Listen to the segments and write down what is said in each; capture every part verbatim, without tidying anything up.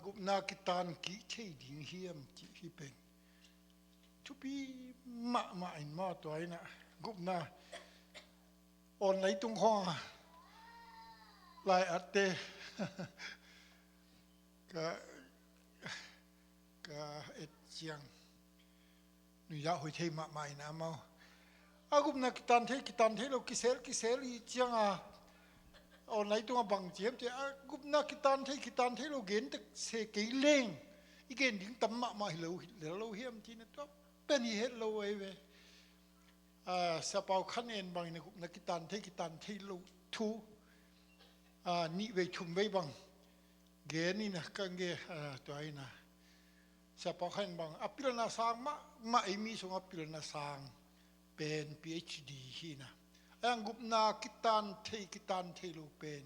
Gupna kitan kik thei ding hiam cih hi pen thupi mahmah in maw, tua inah gupna online tung khawng a lai atte ka, ka et ciang nuizah hoih thei mahmah inah maw. A gupna kitan thei, kitan thei lo, kisel, kisel i cianga online tungah bang ciam te, a gupna kitan thei, kitan thei lo gen tek se kei leng i gen ding tam mahmah hi lo, hi lo hiam cih na tua pen hi het lo ei ve. A, Siapau Khan En bangin a gupna kitan thei, kitan thei lo thu a, nih vei thum vei bang gen inah ka nge, a, tua inah Siapau Khan En bang a pilna sang mahmah, ei mi sungah pilna sang pen PhD hi inah. A yang gupna kitan thei, kitan thei lo pen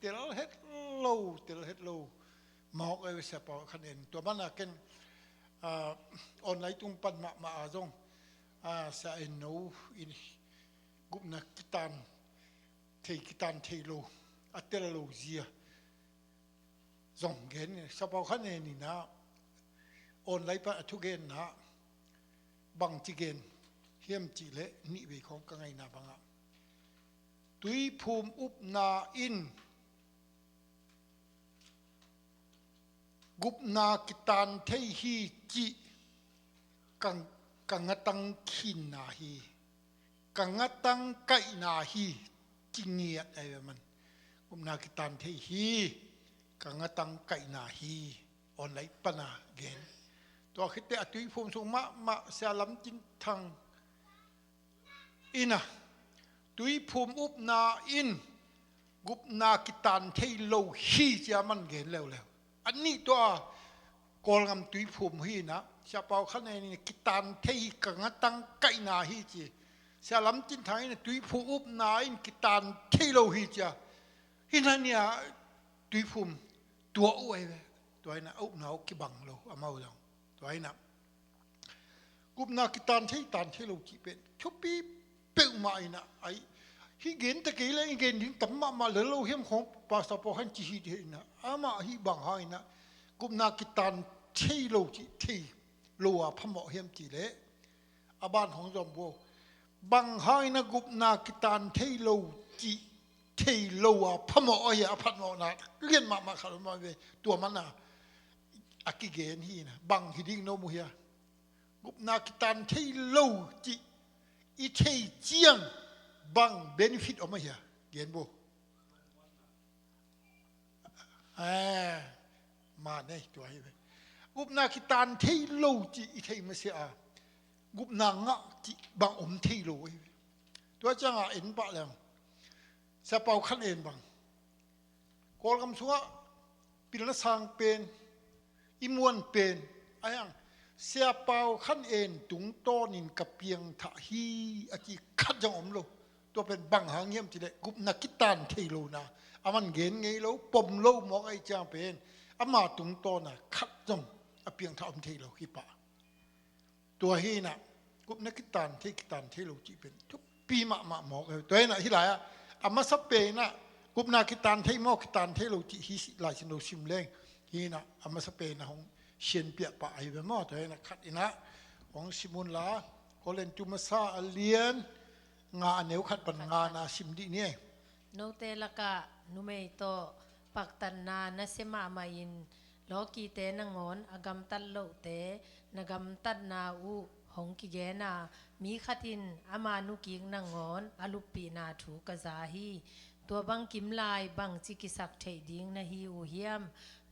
tel het lo, tel het lo mawk ei ve Siapau Khan En. Tua mana ken, a, online tung pan mahmah a zong, a, Sia En No in gupna kitan thei, kitan thei lo a tel lo zia zong gen. Siapau Khan En inah online pan a thugenna bang ci gen hiam cih leh nih vei khawng ka ngaihna bangah Tuiphum upna in gupna kitan thei hi cih ka, ka ngatang khinna hi, ka ngatang kaihna hi, ci ngiat ai ve man. Gupna kitan thei hi, ka ngatang kaihna hi, online pana gen. Tua khitte a Tuiphum sung mahmah Sia Lam Cin Thang inah Tuiphum upna in gupna kitan thei lo hi cia man gen leuleu. A nih tua Kawlgam Tuiphum hi inah Siapau Khan En in kitan thei hi, ka ngatang kaihna hi ci. Sia Lam Cin Thang in Tuiphum upna in kitan thei lo hi cia. Hi na nia Tuiphum tua uh ei ve. Tua inah a upna uh kibang lo amau zong. Tua inah gupna kitan thei, tan thei lo cih pen thupi peuhmah inah ai. Hi gen ta kei le i gen ding tam mahmah lel lo hiam khawng Pastor Paul Khan ci hi thei inah amah hi bang hang inah gupna kitan thei lo cih thei lo a phamawh hiam cih leh a ban khawng zom bo. Bang hang inah gupna kitan thei lo cih thei lo a phamawh ahi a, a phatmawhna lian mahmah khat om a ve. Tua mana a kigen hi inah bang hi ding no mu hia. Gupna kitan thei lo cih i thei ciang bang benefit om a hia? Gen bo. Eh, ma nei tua hi ve. Gupna kitan thei lo cih i thei masiah a gupna ngah cih bang om thei lo hi ve. Tua cianga en pah leng Siapau Khan En bang Kawlgam sungah pilna sang pen, i muan pen, a hiang Siapau Khan En tungtawnin ka piangthah hi a ci khat zong om lo. Tua pen bang hang hiam cih leh gupna kitan thei lo na, a man gen ngei lo, pom lo mawk ahih ciang pen ama tungtawna khat zong a piangthah om thei lo hi pah. Tua hi inah gupna kitan thei, kitan thei lo cih pen thupi mahmah mawk. Tua hi inah hih lai-ah a masa pen ah gupna kitan thei maw, kitan thei lo cih hi lai sin lo sim leng. Hi inah a masa pen ah hong sianpiah pah ahi ve maw. Tua hi inah khat inah hong sim un la, Korintu masa a lian nga a neu khat pan nga na sim dih ni ei. Note lakah numei tawh paktatna nasia mahmah in lawkite nangawn a gamtat lohte na gamtatna uh hong kigen a, mi khat in ama nukik nangawn a luppihna thu ka za hi. Tua bangkim lai bangci kisak theih ding na hi uh hiam?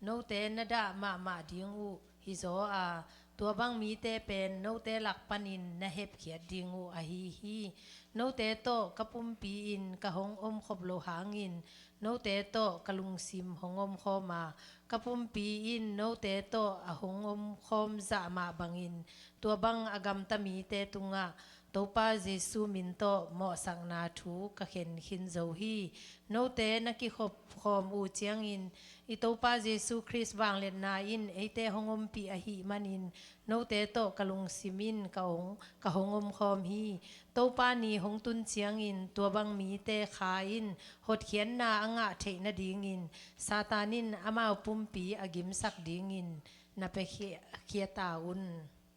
Note na dah mahmah ding uh hi zaw a, tua bang mite pen note lak panin na hepkhiat ding uh ahi hi. Note tawh ka pumpi in ka hong omkhop loh hangin note tawh ka lungsim hong omkhawm a, ka pumpi in note tawh a hong omkhawm zah mah bangin tua bang a gamta mite tungah Topa Jesu min tawh mawhsakna thu ka khen khin zo hi. Note na kikhop khawm uh ciangin i Topa Jesu Khrist vangliatna in eite hong ompih ahih manin note tawh ka lungsim in ka hong, ka hong om khawm hi. Topa ni hong tun ciangin tua bang mite kha in hotkhiatna a ngah theih nadingin Satan in amau pumpi a gimsak dingin na piakhia ta un.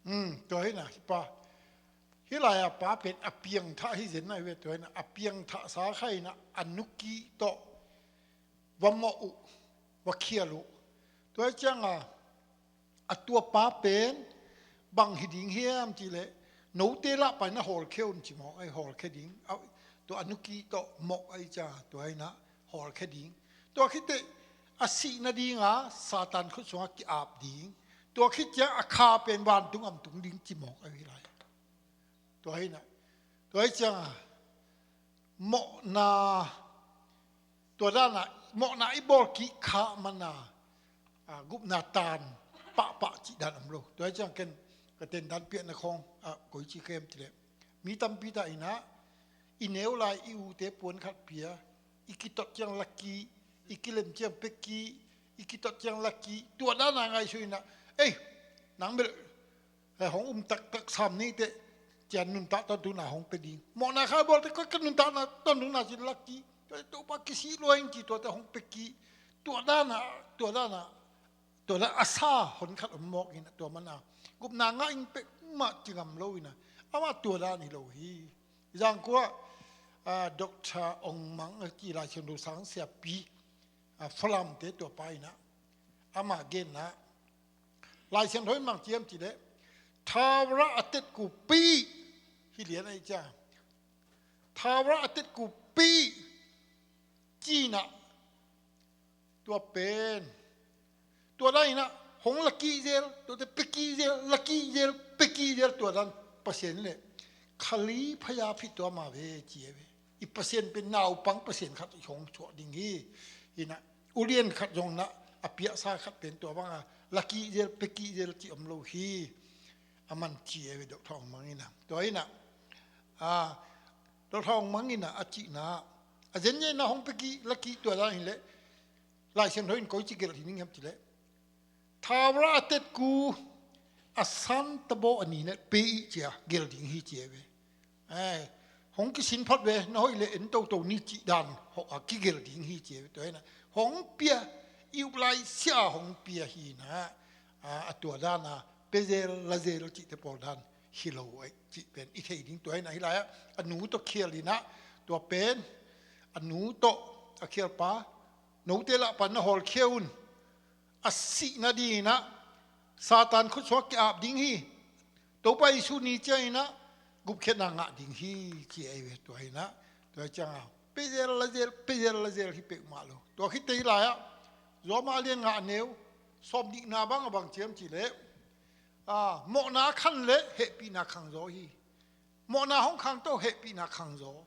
Hmm, tua hi na, hi pa. Hih lai-a pa pen a piangthah hi zen na hi ve, tua hi na, a piangthah sa kha hi na, a nukih tawh va mawh uh, va khial uh. Tua hi cianga, a tua pa pen bang hi ding hiam cih leh, note lah pai na hawlkhia un ci mawk, ai hawlkhia ding. A, tua a nukih tawh mawh ai ca, tua hi na hawlkhia ding. Tua khit teh a sih nadinga Satan khut sungah ki-ap ding. Tua khit ciang a kha pen vantung am tung ding ci mawk ai hi lai. Tua hi na. Tua hi cianga mawhna, tua dana mawhna i bawl kik kha mana, a, gupna tan pahpah cih dan om lo. Tua hi ciang ken ka ten dan piahna khawng, a, koi ci khem cih leh, mi tampi ta hi na, i neu lai i ute puan khat pia, i kitot ciang la kih, i kilem ciang pia kih, i kitot ciang la kih, tua dana ngaihsun hi na, ei, nang bel, eh, hong um taktak sam ni teh, cian nuntak tawntung na hong pia ding. Mawhna kha bawl teh, ka, ka nuntak na tawntung na ci la kih, tua teh Topa kisih lua ing ci, tua teh hong pia kih. Tua dana, tua dana, tua dana a sa hon khat om mawk hi na, tua mana gupna ngah ing peuhmah ci ngam lo hi na, amah tua dan hi lo hi. Zangkua, ah, Doctor Ong Mang a ci Lai Siangtho sang siapi, ah, Falamte tua pa hi na, ama genna, Lai Siangtho in bang ci hiam cih leh, thaura a tetku pi, hi lian ai cia, thaura a tetku pi, ci na, tua pen, tua dan hi na, hong la kih zel, tua teh pia kih zel, la kih zel, pia kih zel, tua dan Pasian leh, khali phaya phit tua ma ve ci e ve. I Pasian pen naupang Pasian khat hong suah ding hi. Hi na, ulian khat zong na, a piahsa khat pen tua banga la kih zel, pia kih zel ci om lo hi. A man ci e ve, Doctor Ong Mang hi na. Tua hi na, a, Doctor Ong Mang hi na, a cihna, a zen ngeina hong pia kih, la kih tua dan hi leh, Lai Siangtho in koi ci gelh hi ning hiam cih leh, thaura a tetku a san tabo a ni na pe i cia gelh ding hi ci e ve. Eh, hong kisin phot ve, na hoih leh en toto ni cih dan hawh a kigelh ding hi ci e ve. Tua hi na, hong pia, i up lai sia hong pia hi na, a, a tua dana pia zel, la zel cihte pawl dan hi lo ai cih pen i thei ding. Tua hi na, hi lai-ah a nu tawh khial hi na, tua pen a nu tawh a khial pa, note lah pan na hawlkhia un. A sih nading hi na, Satan khut sungah ki-ap ding hi. Topa Jesu ni ciang hi na, gupkhiatna ngah ding hi ci e ve, tua hi na. Tua hi cianga pia zel la zel, pia zel la zel hi peuhmah lo. Tua khit teh hi lai-ah Rom a lian nga a neu sawmnihna bang a bang ci hiam cih leh, a, mawhna khan leh hehpihna khang zaw hi. Mawhna hong khang tawh hehpihna khang zaw.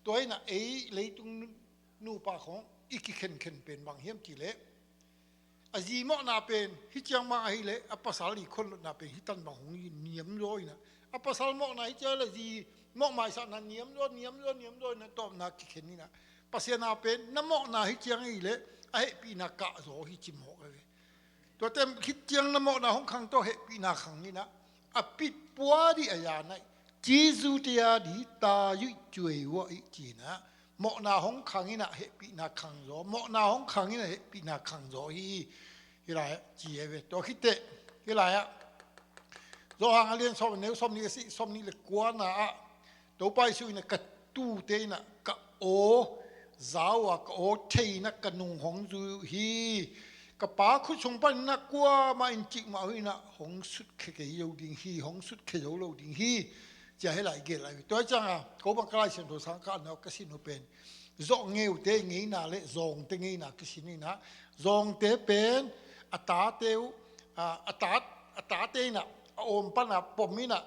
Tua hi na, ei leitung nupa khawng i kikhenkhen pen bang hiam cih leh, a zi mawhna pen hi ciang bang ahih leh, a pasal i khuanlutna pen hi tan bang hong hi niam zaw hi na. A pasal mawhna hi ciang leh zi mawh maisakna niam zaw, niam zaw, niam zaw hi na, tawpna kikhen hi na. Pasian a pen na mawhna hi ciang ahih leh a hehpihna kah zaw hi ci mawk a ve. Tuate khit ciang na mawhna hong khang tawh hehpihna khang hi na, a pit pua dih a ya naih, ci zute a dih ta yuih cuei uah ih ci na, mawhna hong khang hi na hehpihna khang zaw, mawhna hong khang hi na hehpihna khang zaw hi, hi lai ci e ve. Tua khit teh, hi lai-ah Johan a lian sawm a neu sawmnih a sih, sawmnih le kuana ah, Topa Jesu in a ka tuute in a ka aw za uh a, ka aw thei in a ka nung hong zui uh hi. Ka Pa khut sung panin a kuamah in cih mah uh in a hong sutkhia kei zo ding hi, hong sutkhia zo lo ding hi. Cia hi lai gel lai. Tua ciang a, ko bang ka Lai Siangtho sang ka an a ka sin uh pen Zawh ngeute ngeina le zawngte ngeina kisin in a, zawngte pen a tate uh, a, a ta, a tate in a, a awm pan a pom in a,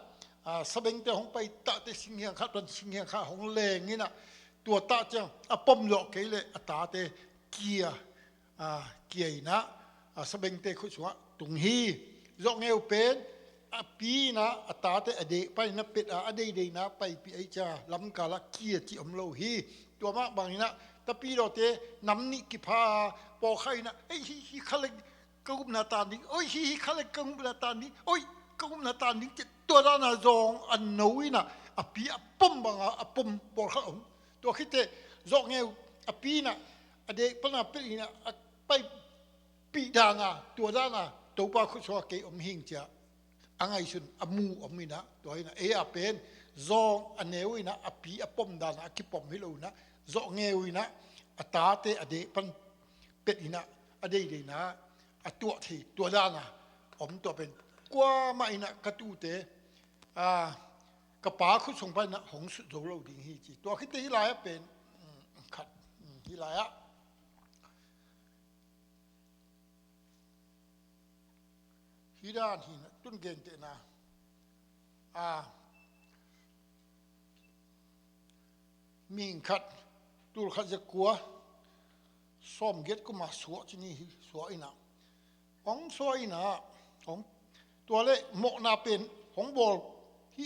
a, sabengte hong pai tahte singhiang khat pan singhiang khat hong leng in a, tua tah ciang a pom zawh kei le a tate kia, a, kia in a, a, sabengte khut sungah tung hi. Zawh ngeu pen a pi in ah a tate a deh panin ah pet a, a deideina paipih ahih ciangin lamkal ah kia cih om lo hi. Tua mah bangin ah tapidawte nam nih kipha a, pawlkhat in ah, "Ei, hih, hih kha leh ka gupna tan ding, oi, hih, hih kha leh ka gupna tan ding, oi, ka gupna tan ding," ci, tua dan a zawng a no in ah a pi a pom bang a, a pom pawlkhat om. Tua khit teh zawh ngeu, a pi in ah a deh pan a pet in ah a paipih dan a, tua dan a Topa khut sungah kei om hing ci a, a ngaihsun a mu om in ah, tua in ah ei a pen zawng a neu in ah a pi a pom dan a kipom hi lo in ah, zawh ngeu in ah a tate a deh pan pet in ah a deideina a tuah thei, tua dan a om. Tua pen kuamah in ah ka tute, a, ka pa khut sung pan in ah hong sut zo lo ding hi ci. Tua khit teh hih lai ah pen, um, khat, um, hih lai ah hih dan hi in ah, tun gentehna, a, mihing khat, tul khat za kua sawmgiat kum a suah ci ni hi, suah in ah, hong suah in ah, hong, tua leh mawhna pen hong bawl hi,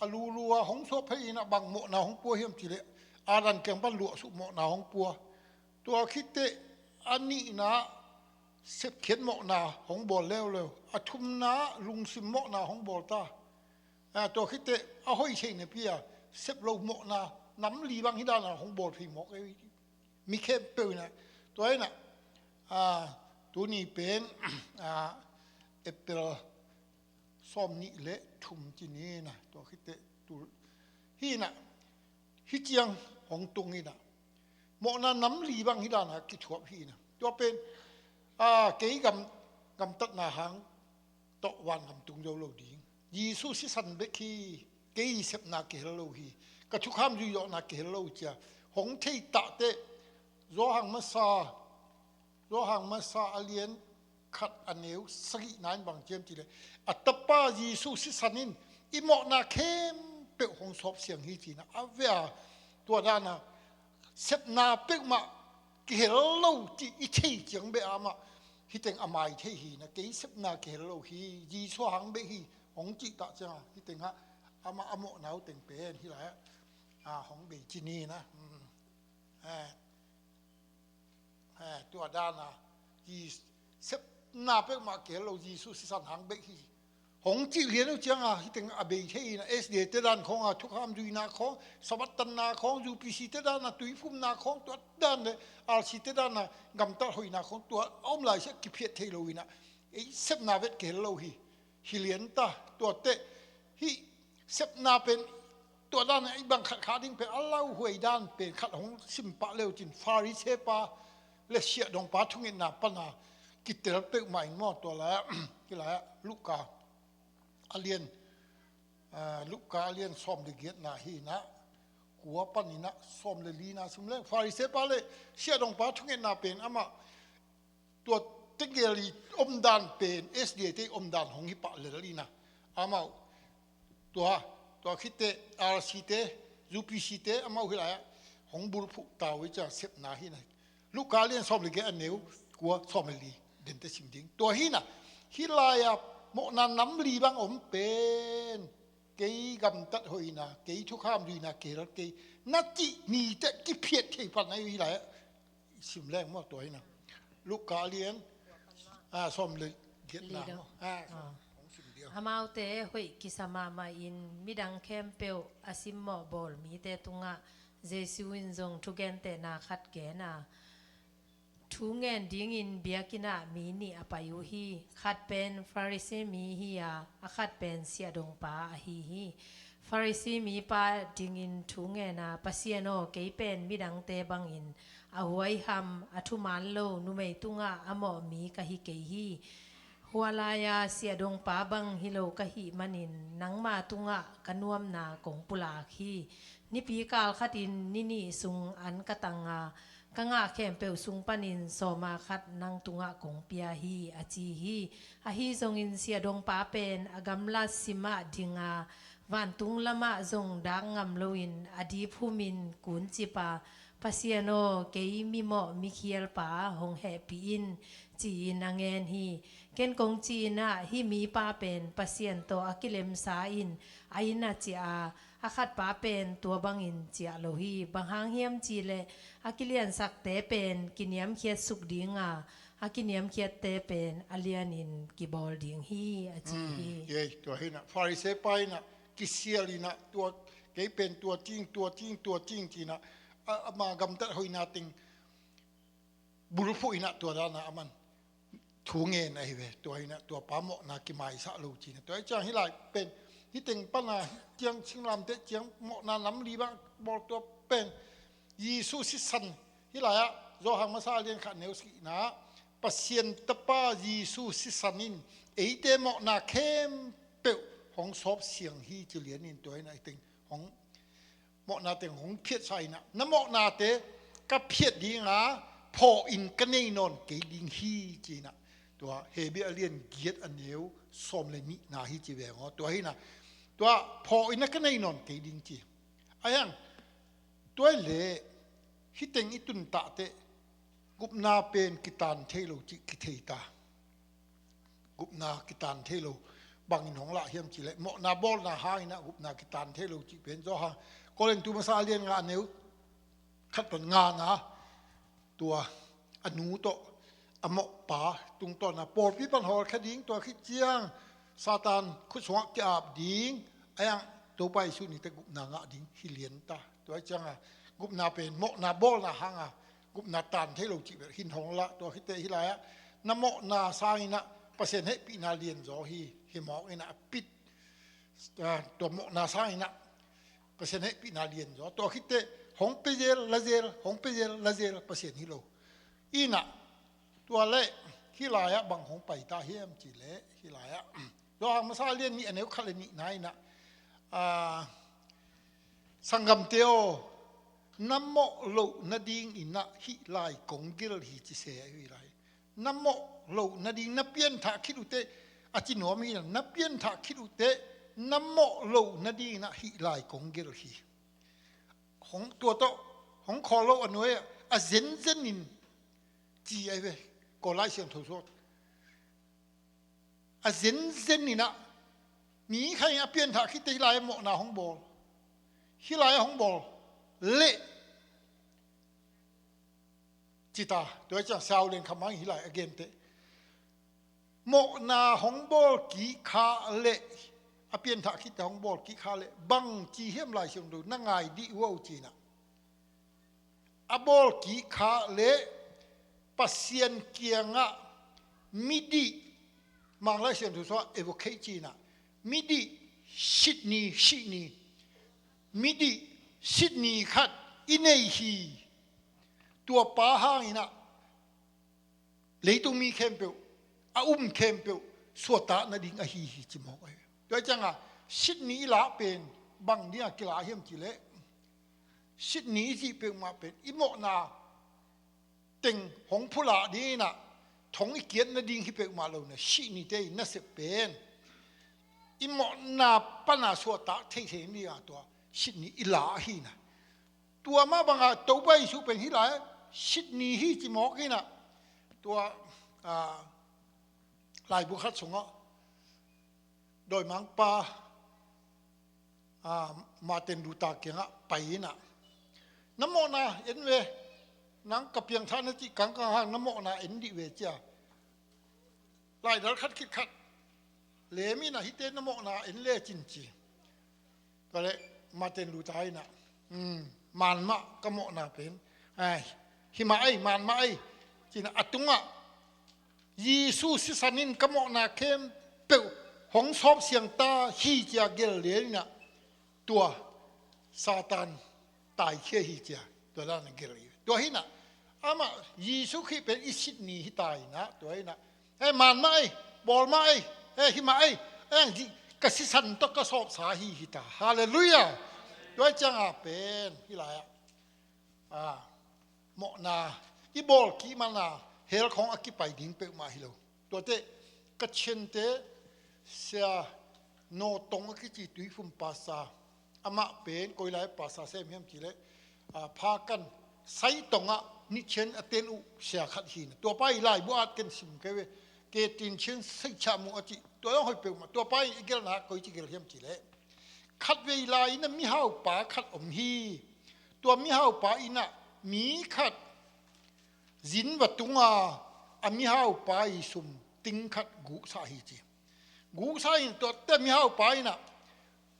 a lulu a hong suah phei in ah bang mawhna hong pua hiam cih leh, Adam kiang pan luahsuk mawhna hong pua. Tua khit teh a nihna sepkhiat mawhna hong bawl leuleu, a thumna lungsim mawhna hong bawl ta. A, tua khit teh a hoih theihna pi a sep lo mawhna nam li bang hih dan a hong bawl phei mawk ei, mi khempeuh in ah. Tua in ah, a, tuni pen, a, April sawmnih leh thum ci ni in ah, tua khit teh tul hi in ah, hih ciang hong tung in ah, mawhna nam li bang hih dan a kithuap hi in ah. Tua pen, a, kei gam, gamtatna hang tawh vangam tung zo lo ding. Jesu sisan bek hi, kei sepna kihel lo hi, ka thukham zuih zawhna kihel lo ci a hong thei tah teh, Johan masa, Johan masa a lian khat a neu sagihna in bang ci hiam cih leh, a Tapa Jesu sisan in i mawhna khempeuh hong sawp siang hi ci in ah, a veh a, tua dan a sepna peuhmah kihel lo cih i theih ciang beh a mah, hih teng a mai thei hi in ah, kei sepna kihel lo hi, Jesu hang bek hi, hong cih tah ciang a, hih teng ah amah a mawhna uh teng pen hih lai ah, a, hong bei ci ni in ah. Hmm. Eh, eh, tua dan a, Jes-, sepna peuhmah kihel lo, Jesu sisan hang bek hi, hong cih lian uh ciang a, hih teng a bei thei in ah, S D A te dan khawng a, thukham zuihna khawng, Sabbath tanna khawng, U P C te dan a tuiphumna khawng, tua dan leh R C te dan a gamtat hoihna khawng, tua a om lai siah kiphiat thei lo in ah, ei sepna vet kihel lo hi. Hi lian ta, tua teh hih sepna pen, tua dan a i bang khat kha ding pen, a lauhuai dan pen khat hong sim pah leu cin, Pharisee pa leh siahdong pa thungetna pan a kitel peuhmah in maw, tua lai ah, hih lai ah, Luka a lian, a, Luka a lian sawm leh giatna hi in ah, kua pan in ah sawm leh lina sim leng, Pharisee pa leh siahdong pa thungetna pen amah tua tegel i omdan pen S D A te i omdan hong hi pah lel in ah, amau tua, tua khit teh R C te, U P C te, amau hih lai ah hong bulphuh ta uh hi ci a, sepna hi in ah. Luka lian sawm leh giat a neu kua, sawm leh li, den teh sim ding. Tua hi in ah, hih lai ah mawhna nam li bang om pen, kei gamtat hoihna, kei thukham zuihna kihel kei, na cih ni teh kiphiat thei pan ahi hi lai ah. Sim leng maw, tua hi in ah. Luka lian, a, sawm leh giatna maw. A, hong sim ding. Amaute hoih kisa mahmah in midang khempeuh a simmawh bawl mite tungah Jesu in zong thugentehna khat gen a, thu ngen dingin biakinn ah mi nih a pai uh hi. Khat pen Pharisee mi hi a, a khat pen siahdongpa ahi hi. Pharisee mipa dingin thu ngen a, "Pasian aw, kei pen midangte bangin a huaiham, a thuman lo, numei tungah a mawh mi ka hi kei hi. Hua lai-a siahdongpa bang hi lo ka hih manin nangma tungah ka nuamna kong pulak hi. Nipi kal khatin ni nih sung an ka tang a, ka ngah khempeuh sung panin sawma khat nang tungah kong pia hi," a ci hi. Ahi zongin siahdongpa pen a gamla simah ding a, vantung lamah zong dak ngam loin a dip humin kuncip a, Pasian aw, kei mimawh mikhialpa hong hehpih in, ci-in a ngen hi. Ken kong ci-in ah, hih mipa pen Pasian tawh a kilemsa in a inn ah ciah a, a khatpa pen tua bangin ciah lo hi. Bang hang hiam cihleh a kiliansakte pen kiniamkhiat suk ding a, a kiniamkhiatte pen a lianin kibawl ding hi, a ci hi. Ei, tua hi nah, Pharisee pa in ah kisial in ah, tua, kei pen tua cing, tua cing, tua cing ci-in ah, a, ama gamtat hoihna teng bulphuh in ah tua dan a aman thu ngen ahi ve. Tua hi nah, tua pa mawhna kimaisah lo ci-in ah. Tua hi ciang hih lai pen, hih teng pan a, hih ciang singlamteh ciang mawhna nam li bang bawl tua pen Jesu sisan, hih lai ah Johan masa lian khat neu sagihna ah, Pasian Tapa Jesu sisan in eite mawhna khempeuh hong sawp siang hi ci lian in, tua hi nah hih teng hong mawhna teng hong phiatsa in ah, na mawhnate ka phiat ding a, phawk in ka nei nawn kei ding hi ci-in ah. Tua Hebru a lian giat a neu sawm le nihna hi ci veng aw. Tua hi nah, tua phawk in a ka nei nawn kei ding ci. A hiang, tua hi leh hih teng i tun tahteh gupna pen kitan thei lo cih kithei ta. Gupna kitan thei lo. Bangin hong lah hiam cihleh, mawhna bawlna hangin ah gupna kitan thei lo cih pen Johan, Korintu masa lian nga neu khat pan ngana, tua a nu tawh a mawhpa tungtawn a pawlpi pan hawlkhia ding, tua khit ciang Satan khut sungah ki-ap ding, a hiang Topa Jesu ni teh gupna ngah ding hi lian ta. Tua hi ciang a gupna pen mawhna bawlna hang a gupna tan thei lo cih bel hin hong lah. Tua khit teh hih lai ah na mawhna sangin ah Pasian hehpihna lianzaw hi, hi mawk in ah a pit, ah, tua mawhna sangin ah Pasian hehpihna lianzaw. Tua khit teh hong pia zel, la zel, hong pia zel, la zel, Pasian hi lo. In ah, tua leh hih lai ah bang hong pai ta hiam cihleh, hih lai ah Johan masa lian nih a neu khat le nihna in ah, ah, Sanggamte aw, na mawh loh nadingin ah hih lai kong gelh hi ci se ahi lai. Na mawh loh nading, na pianthah khit uh teh, a ci nuam hi, na pianthah khit uh teh na mawh loh nadingin ah hih lai kong gelh hi. Hong, tua tawh hong khawl lo a nuai ah a zenzen in ci ahi ve. Kawl Lai Siangtho sung a zenzen in ah, mi khat in a pianthah khit teh hih lai ah mawhna hong bawl, hih lai ah hong bawl leh ci ta. Tua hi ciang sau lian khat mang hih lai a gen teh, mawhna hong bawl kik kha leh, a pianthah khit teh hong bawl kik kha leh bang ci hiam Lai Siangtho na ngai dih uh aw ci-in ah, a bawl kik kha leh Pasian kiangah midih, Mang Lai Siangtho sung ah evoke ci-in ah, midih sitni, sitni, midih sitni khat i nei hi. Tua pa hangin ah leitung mi khempeuh, a um khempeuh suahtak nading ahi hi ci mawk ahi. Tua hi ciang a sitni i lah pen bang ding a kilah hiam cihleh, sitni i cih peuhmah pen i mawhna teng hong phulak dingin ah thong i kiat nading hi peuhmah lo in ah, sitni te i nasep pen i mawhna pan a suahtak theithei ding a tua sitni i lah ahi in ah. Tua mah bang a Topa Jesu pen hih lai sitni hi ci mawk in ah. Tua, ah, laibu khat sungah dawimangpa, ah, Martin Luther kiangah pai in ah, na mawhna en ve, nang ka piangthah na cih kangkang hang na mawhna en dih ve ci a, laidal khat khit khat lem in ah, hihte na mawhna en lecin ci. Tua leh Martin Luther in ah, "Hmm, man mah ka mawhna pen. Ai, hi mah ei, man mah ei," ci-in ah a tungah, "Jesu sisan in ka mawhna khempeuh hong sawp siang ta hi," ci a gelh lian in ah, tua Satan taikhia hi ci a, tua dan a gelh hi. Tua hi in ah, amah Jesu Khrih pen i sitni hi ta in ah, tua hi in ah, "Ei, man mah ei, bawl mah ei, ei, hi mah ei, ei, ka sisan tawh ka sawpsa hi," hi ta. Halleluiah. Tua hi ciang a pen hih lai ah, ah, mawhna i bawl kik man a hell khawng a kipai ding peuhmah hi lo. Tua teh ka Chin te Sia No Tong a kici Tuiphum pastor, amah pen koi lai pastor sem hiam cihleh, ah, Phakan Saitong ah nithian a ten uh sia khat hi na. Tua pa i laibu at ken sim kei ve. Ke tin thian sai cha mu a ci. Tua dong hoi peuhmah. Tua pa i gelna koi ci gel hiam ci leh, khat vei lai in a mihau pa khat om hi. Tua mihau pa in a mi khat zin va tung a, a mihau pa i sum ting khat guh sa hi ci. Guh sa in tua te mihau pa in a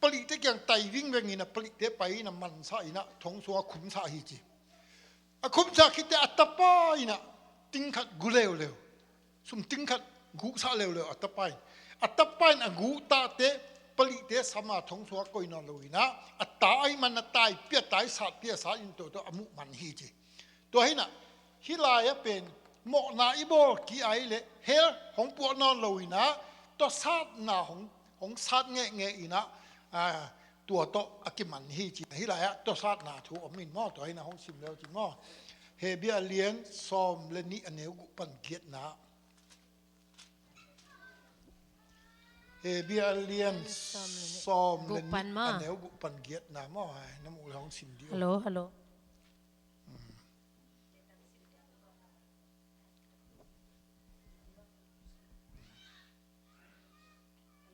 palihte kiang tai vingveng in a palihte pai in a man sa in a thong sung a khum sa hi ci. A khum sa khit te a tapa in a ting khat guh leuleu. Sum ting khat guh sa leuleu a tapa in. A tapa in a guh ta te palihte sam a thong sung a koi nawn lo in a, a ta ai man a tai pia tai sat pia sat in tua tua a muh man hi ci. Tua hi na, hih lai a pen mawhna i bawl kik ai leh hell hong puah nawn lo in a, tua satna hong, hong sat ngehngeh in a, a, tua tawh a kiman hi ci. Hih lai ah tua satna thu om in maw, tua hi na hong sim leu ci maw. Hebru a lian sawm le nih a neu guh pan giatna. Hebru a lian sawm le nih a neu guh pan giatna maw. Ai, na muh le hong sim dih. Hello, hello.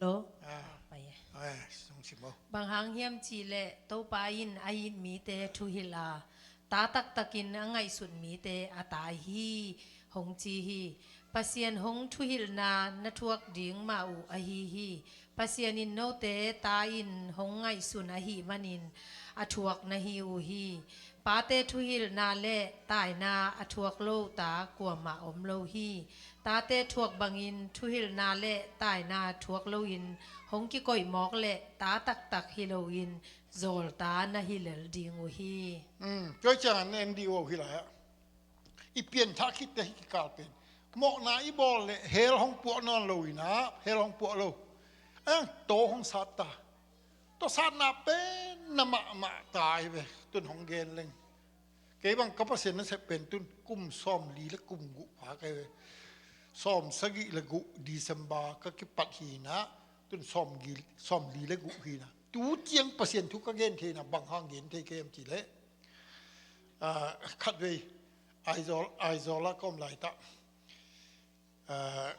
Lo. Ah. Ah, pai e. Ai, sung sim o. Bang hang hiam cih leh Topa in a it mite thuhilh a, ta taktakin a ngaihsut mite a tai hi, hong ci hi. Pasian hong thuhilhna na thuak ding mah uh ahi hi. Pasian in note ta in hong ngaihsun ahih manin a thuak na hi uh hi. Pate thuhilhna le taina a thuak lo ta kuamah om lo hi. Tate thuak bangin thuhilhna le taina thuak loin hong kikoih mawk le ta taktak hi loin zawlta na hi lel ding uh hi. Um, tua ciangin en dih uh hi lai ah. I pianthah khitte hih kikal pen mawhna i bawl le hell hong puah nawn lo in ah, hell hong puah lo. Ang taw hong sat ta. Tua satna pen na mahmah ta hi ve, tun hong gen leng. Kei bang ka Pasian nasep pen tun kum sawmli le kum guh pha ka hi ve. Sawmsagih le guh December ka kipat hi in ah, tun sawmli, sawmli le guh hi in ah. Tu ciang Pasian thu ka gen thei in ah, bang hang gen thei ka hiam cih leh, ah, khatvei Aizawl, Aizawl ah ka om lai tah. Ah,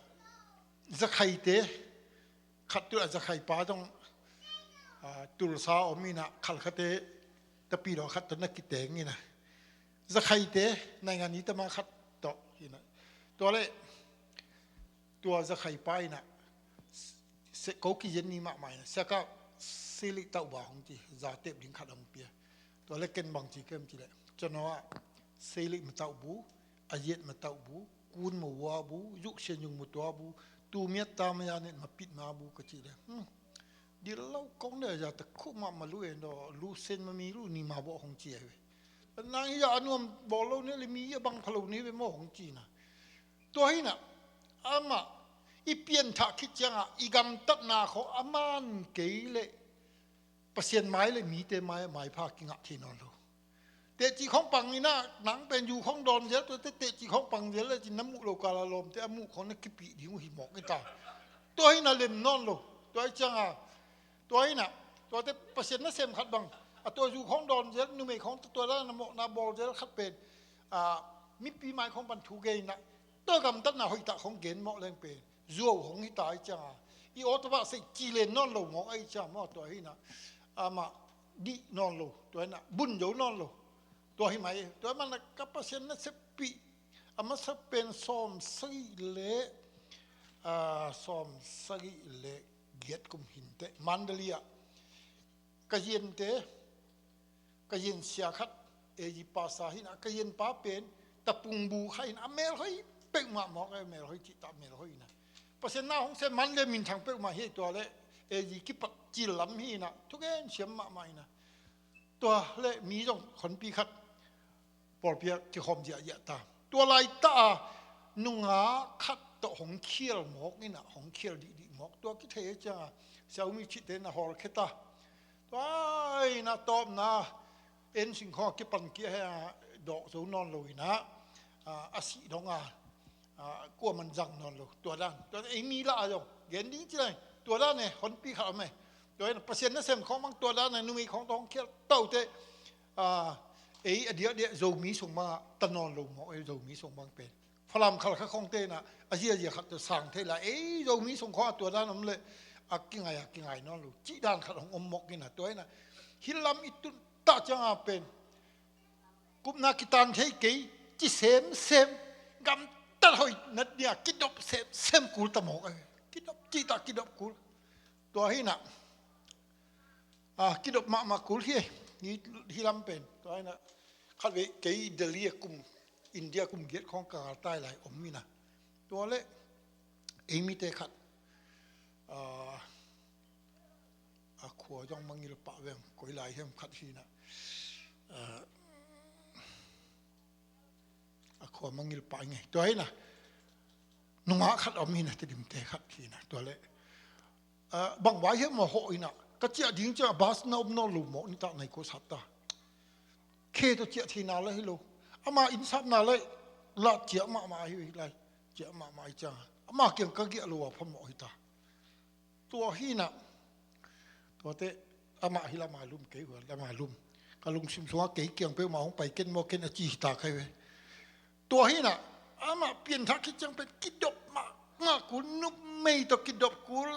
zakhaite, khat tu a zakhai pa zong, ah, Tulsa om in ah, Khalkhate tapidaw khat tawh na kiteng in ah, zakhaite naingan i tama khat tawh hi in ah. Tua leh tua zakhai pa in ah, se, ko kizian ni mahmah in ah, siaka sili tauh ba hong ci, za tep ding khat hong pia. Tua leh ken bang ci ka hiam cih leh, cano ah sili ma tauh bu, a yet ma tauh bu, kun ma wua bu, yuk sian yung ma tua bu, tu miat ta ma ya net ma pit ma bu ka cih leh, hmm, dil lo kong le ya ta khu ma ma lu en do, lu sen ma mi lu ni ma bo hong ci ai ve. Nang ya a nuam bawl lo ni le mi ya bang pha lo ni ve maw hong ci in ah. Tua hi in ah, amah i pianthah khit ciang ah i gamtatna khawng a man kei leh Pasian mai le mite mai, maipha kingah thei nawn lo. Teci khawng pang in ah, nang pen zu khawng dawn zel, tuate teci khawng pang zel le cin na muh lo kal a lawmte a muh khawng na kipih ding uh hi mawk hi ta. Tua hi in ah lem nawn lo. Tua hi ciang ah, tua hi in ah, tuate Pasian nasem khat bang, a tua zu khawng dawn zel, numei khawng tua dan a mawhna bawl zel khat pen, ah, mipi mai khawng pan thu gen in ah, tua gamtatna hoih tah khawng gen mawh leng pen zuau hong hi ta ahih ciang a, i aw tawh a seih ci len nawn lo mawk ahih ciang maw, tua hi in ah, amah dih nawn lo, tua hi in ah bun zo nawn lo. Tua hi mah e, tua hi mah in ah ka Pasian nasep pih, a masa pen sawmsagih le, ah, sawmsagih le giat kum hi in teh, Mandalay ah ka ziante, ka ziansia khat, A G pastor hi in ah, ka zianpa pen tapung bu khat hi in ah, a melhoih peuhmah mawk e, melhoih cih tah melhoih hi in ah. Pasian na hong sem man le minthang peuhmah hi, tua leh A G kipat cil lam hi in ah, thugen siam mahmah hi in ah. Tua leh mi zong khonpi khat pawlpi ah kikhawm ziahziah ta. Tua laitah a nungak khat tawh hong khial mawk in ah, hong khial dihdih mawk. Tua kithei ahih ciang a, Xiaomi cihte in a hawlkhia ta. Tua in a tawpna en singkhawng a kipan kik a, dawh zo nawn lo in a, a, a sih dong a, a, kuaman zang nawn lo. Tua dan, tua dan ei mi lah a zong gen ding ci lai. Tua dan e, honpi khat om e. Tua in a Pasian nasem khawng bang tua dan e, numei khawng tawh hong khial taute, a, Ei a diakdiak Zomi sung bangah ta nawn lo mawk ei, Zomi sung bang pen. Falam khal kha khawngte inah a ziazia khat tawh sang thei lai, ei Zomi sung khawngah tua dan om leh a kingai a kingai nawn lo cih dan khat hong om mawk inah, tua inah hih lam i tun tah ciangah pen kupna kitan thei kei ci semsem, gamtat hoih natna kidop semsem kul ta mawk ei. Kidop cih tah kidop kul. Tua hi inah, ah, kidop mahmah kul hi ei. Hih, hih lam pen tua inah khatvei kei Delhi a kum, India kum giat khawng ka ngal tai lai om inah, tua leh ei mite khat, ah, a khua zong mangil pah veng, koi lai hiam khat hi inah, ah, a khua mangil pah i ngei. Tua hi inah nungah khat om hi inah, Tedim te khat hi inah, tua leh, ah, bang vai hiam maw hawh inah, ka ciah ding ciah bus na om nawn lo mawk, nitak nai ko sat ta. Khe tawh ciah theihna la hi lo. Ama innsapna la, la ciah mahmah hi lai. Ciah mahmah hi ciang ama kiang ka giah lo a phamawh hi ta. Tua hi inah, tuate amah hi lama lum, kei hua lama lum. Ka lungsim sungah kei kiang peuhmah hong pai ken maw ken a ci hi ta khai ve. Tua hi inah amah pianthak khit ciang pen kidop mahmah kul, numei tawh kidop kul,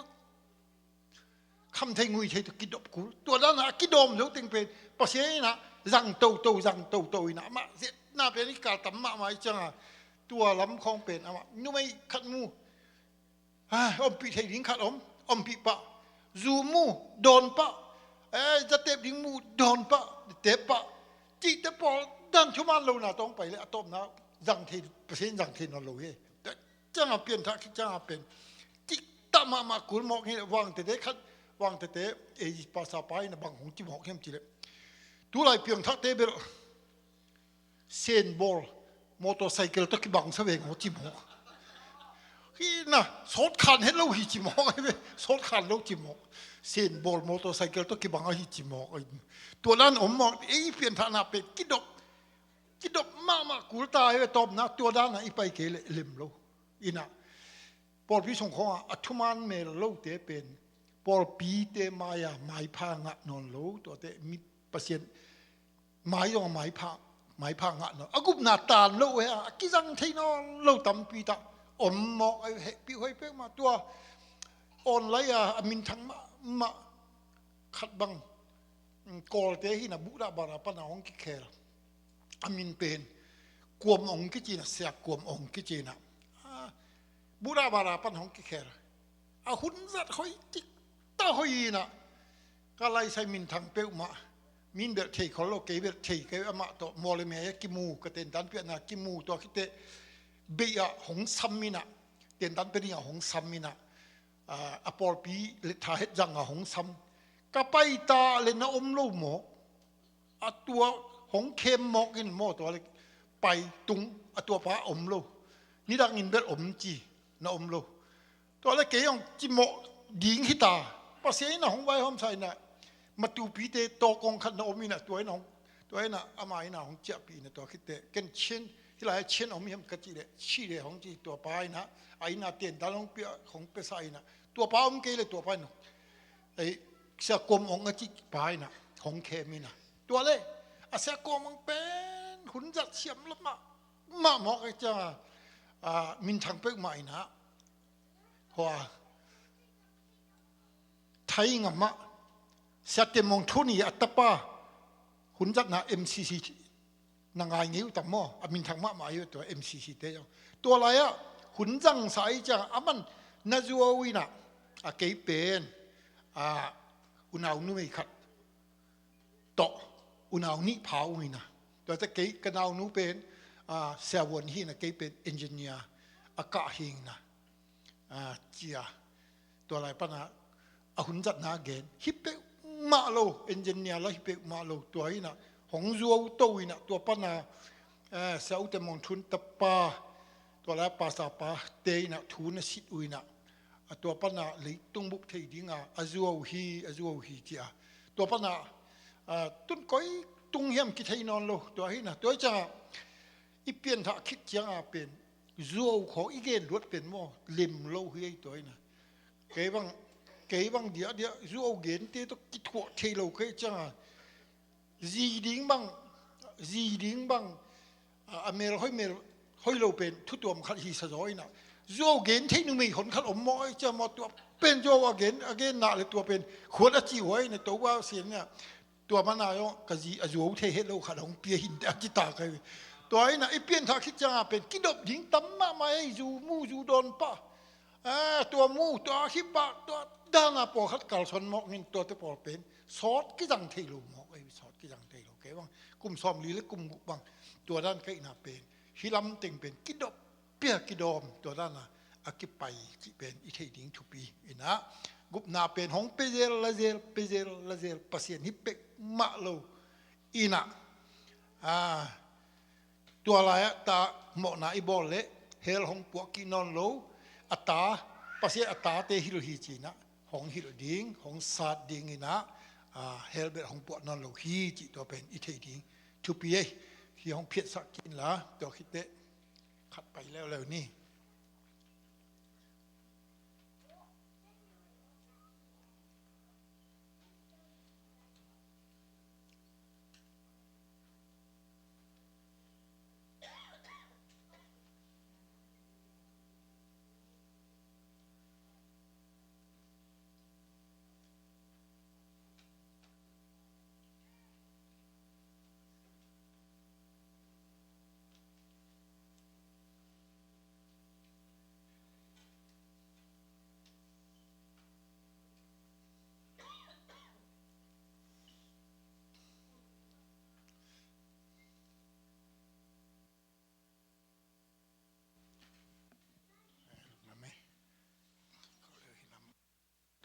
kham thei ngui thei tawh kidop kul. Tua danah a kidawm zo teng pen Pasian inah zang toto, zang toto inah amah zetna pen i kal tam mahmah i cianga, tua lam khawng pen amah numei khat mu, ah, ompih thei ding khat om, ompih pah. Zu mu, dawn pah. Eh, zatep ding mu, dawn pah, tep pah. Cihte pawl dan thuman lona tawng pai le a tawpna zang thei, Pasian zang thei nawn lo hi. Cianga pianthak khit cianga pen cih tah mahmah kul mawk hi. Vangtete khat, vangtete, ei, pastor pa in a bang hong ci mawk hiam cih leh, tulai piangthakte bel senbawl motorcycle tawh kibang sa veng aw ci mawk. Hi na, sawtkhan het lo hi ci mawk, sawtkhan lo ci mawk. Senbawl motorcycle tawh kibang ahi ci mawk. Tua dan om mawk, ei pianthakna pen kidop, kidop mahmah kul ta hi ve, tawpna tua danah i pai kei leh lem lo. Inah pawlpi sung khawngah a thuman mel lote pen pawlpite mai-a maipha ngah nawn lo, tuate mi Pasian mai zong a maipha, maipha ngah nawn, a gupna tan lo he a, a kizang thei nawn lo tampi tah om mawk a, hehpih huai peuhmah. Tua online a, a minthang mahmah khat bang, mm, Kawlte hi na, Buddha Bara pana hong kikhel. A min pen Kuam Ong kici na, Sia Kuam Ong kici na. Ah, Buddha Bara pan hong kikhel. A hun zat hoih cih tah hoih hi na. Ka laisai minthang peuhmah. Min belh thei khol lo, kei belh thei kei, amah tawh maw le mei a kimu, ka tentan piahna kimu, tua khit teh beih ah hong sam hi na. Tentan pia ding ah hong sam hi na. Ah, a pawlpi le tha het zang ah hong sam. Ka pai ta le na om lo maw? A tua hong khem mawk in maw, tua le pai tung, a tua pa om lo. Nidang in bel om ci, na om lo. Tua le kei hong ci mawk ding hi ta. Pasian in a hong vaihawmsa in a, matupite tawkong khat na om in a, tua in a hong, tua in a ama in a hong ciahpih in a, tua khit teh ken Chin, hih lai a Chin om hiam ka cih leh, ci le hong ci, tua pa in a, a in a tentan hong pia, hong piasa in a, tua pa om kei le tua pa in a, ei, Sia Kuam Ong a cih pa in a hong khem in a. Tua le a Sia Kuam Ong pen hun zat siam lo mah, mah mawk a, ciang a, a, minthang peuhmah in a, hua, Thai ngam ah Sia Tem Maung Thun i a tapa, hun zatna M C C na ngai ngei uh tam maw, a minthang mahmah hi uh tua M C C te zong. Tua lai ah hun zangsa i ciang a man na zuau in a, a kei pen, a, unau numei khat tawh unau nih pha uh in a. Tua teh kei ka naunu pen, a, Sia Vuan hi in a, kei pen engineer a kah hi in a. A, cia. Tua lai pan a, a hun zatna gen. Hi peuhmah lo, engineer la hi peuhmah lo. Tua in a, hong zuau to in a, tua pan a, eh, Sia U Tem Maung Thun tapa, tua lai a pastor pa te in a, thu na sit uh in a. A tua pan a, leitung bup thei ding a, a zuau hi, a zuau hi cia. Tua pan a, a, tun koi tung hiam kithei nawn lo. Tua hi in a, tua hi ciang a, i pianthak khit ciang a pen, zuau khawng i gen luat pen maw, lem lo hi ei, tua in a. Kei bang, kei bang diakdiak zuau gente tawh kithuah thei lo kei ciang a, zi ding bang, zi ding bang, a, a mel hoih mel hoih lo pen thu tuam khat hi sa zaw inah, zuau gen theih numei hon khat om maw, ei cia maw, tua pen zuau a gen, a gen nak le tua pen khuat a ci huai na to ba sian inah, tua mana zong ka zi a zuau thei het lo khat hong pia hinte a kita kai ve. Tua inah i pianthah khit ciangah pen kidop ding tam mahmah ei, zu mu zu dawn pah. A, tua mu, tua khipah, tua dana pawlkhat kalsuan mawk in tuate pawl pen sawt kizang thei lo mawk ei, sawt kizang thei lo kei bang. Kum sawmli le kum guk bang tua dan ka hihna pen hih lamteng pen kidop pia kidawm tua dana a kipai cih pen i theih ding thupi inah, gupna pen hong pezel lazel, pezel lazel, Pasian hi pek mah lo inah, a, tua lai-ah ta mawhna i bawl leh hell hong puah kik nawn lo, a ta, Pasian a tate hilh hi cinah hong hilh ding, hong sat ding inah, a, hell bel hong puah nawn lo hi cih tua pen i theih ding thupi ei. Hi hong phiatsak kik inla, tua khit teh khat pai leuleu ni.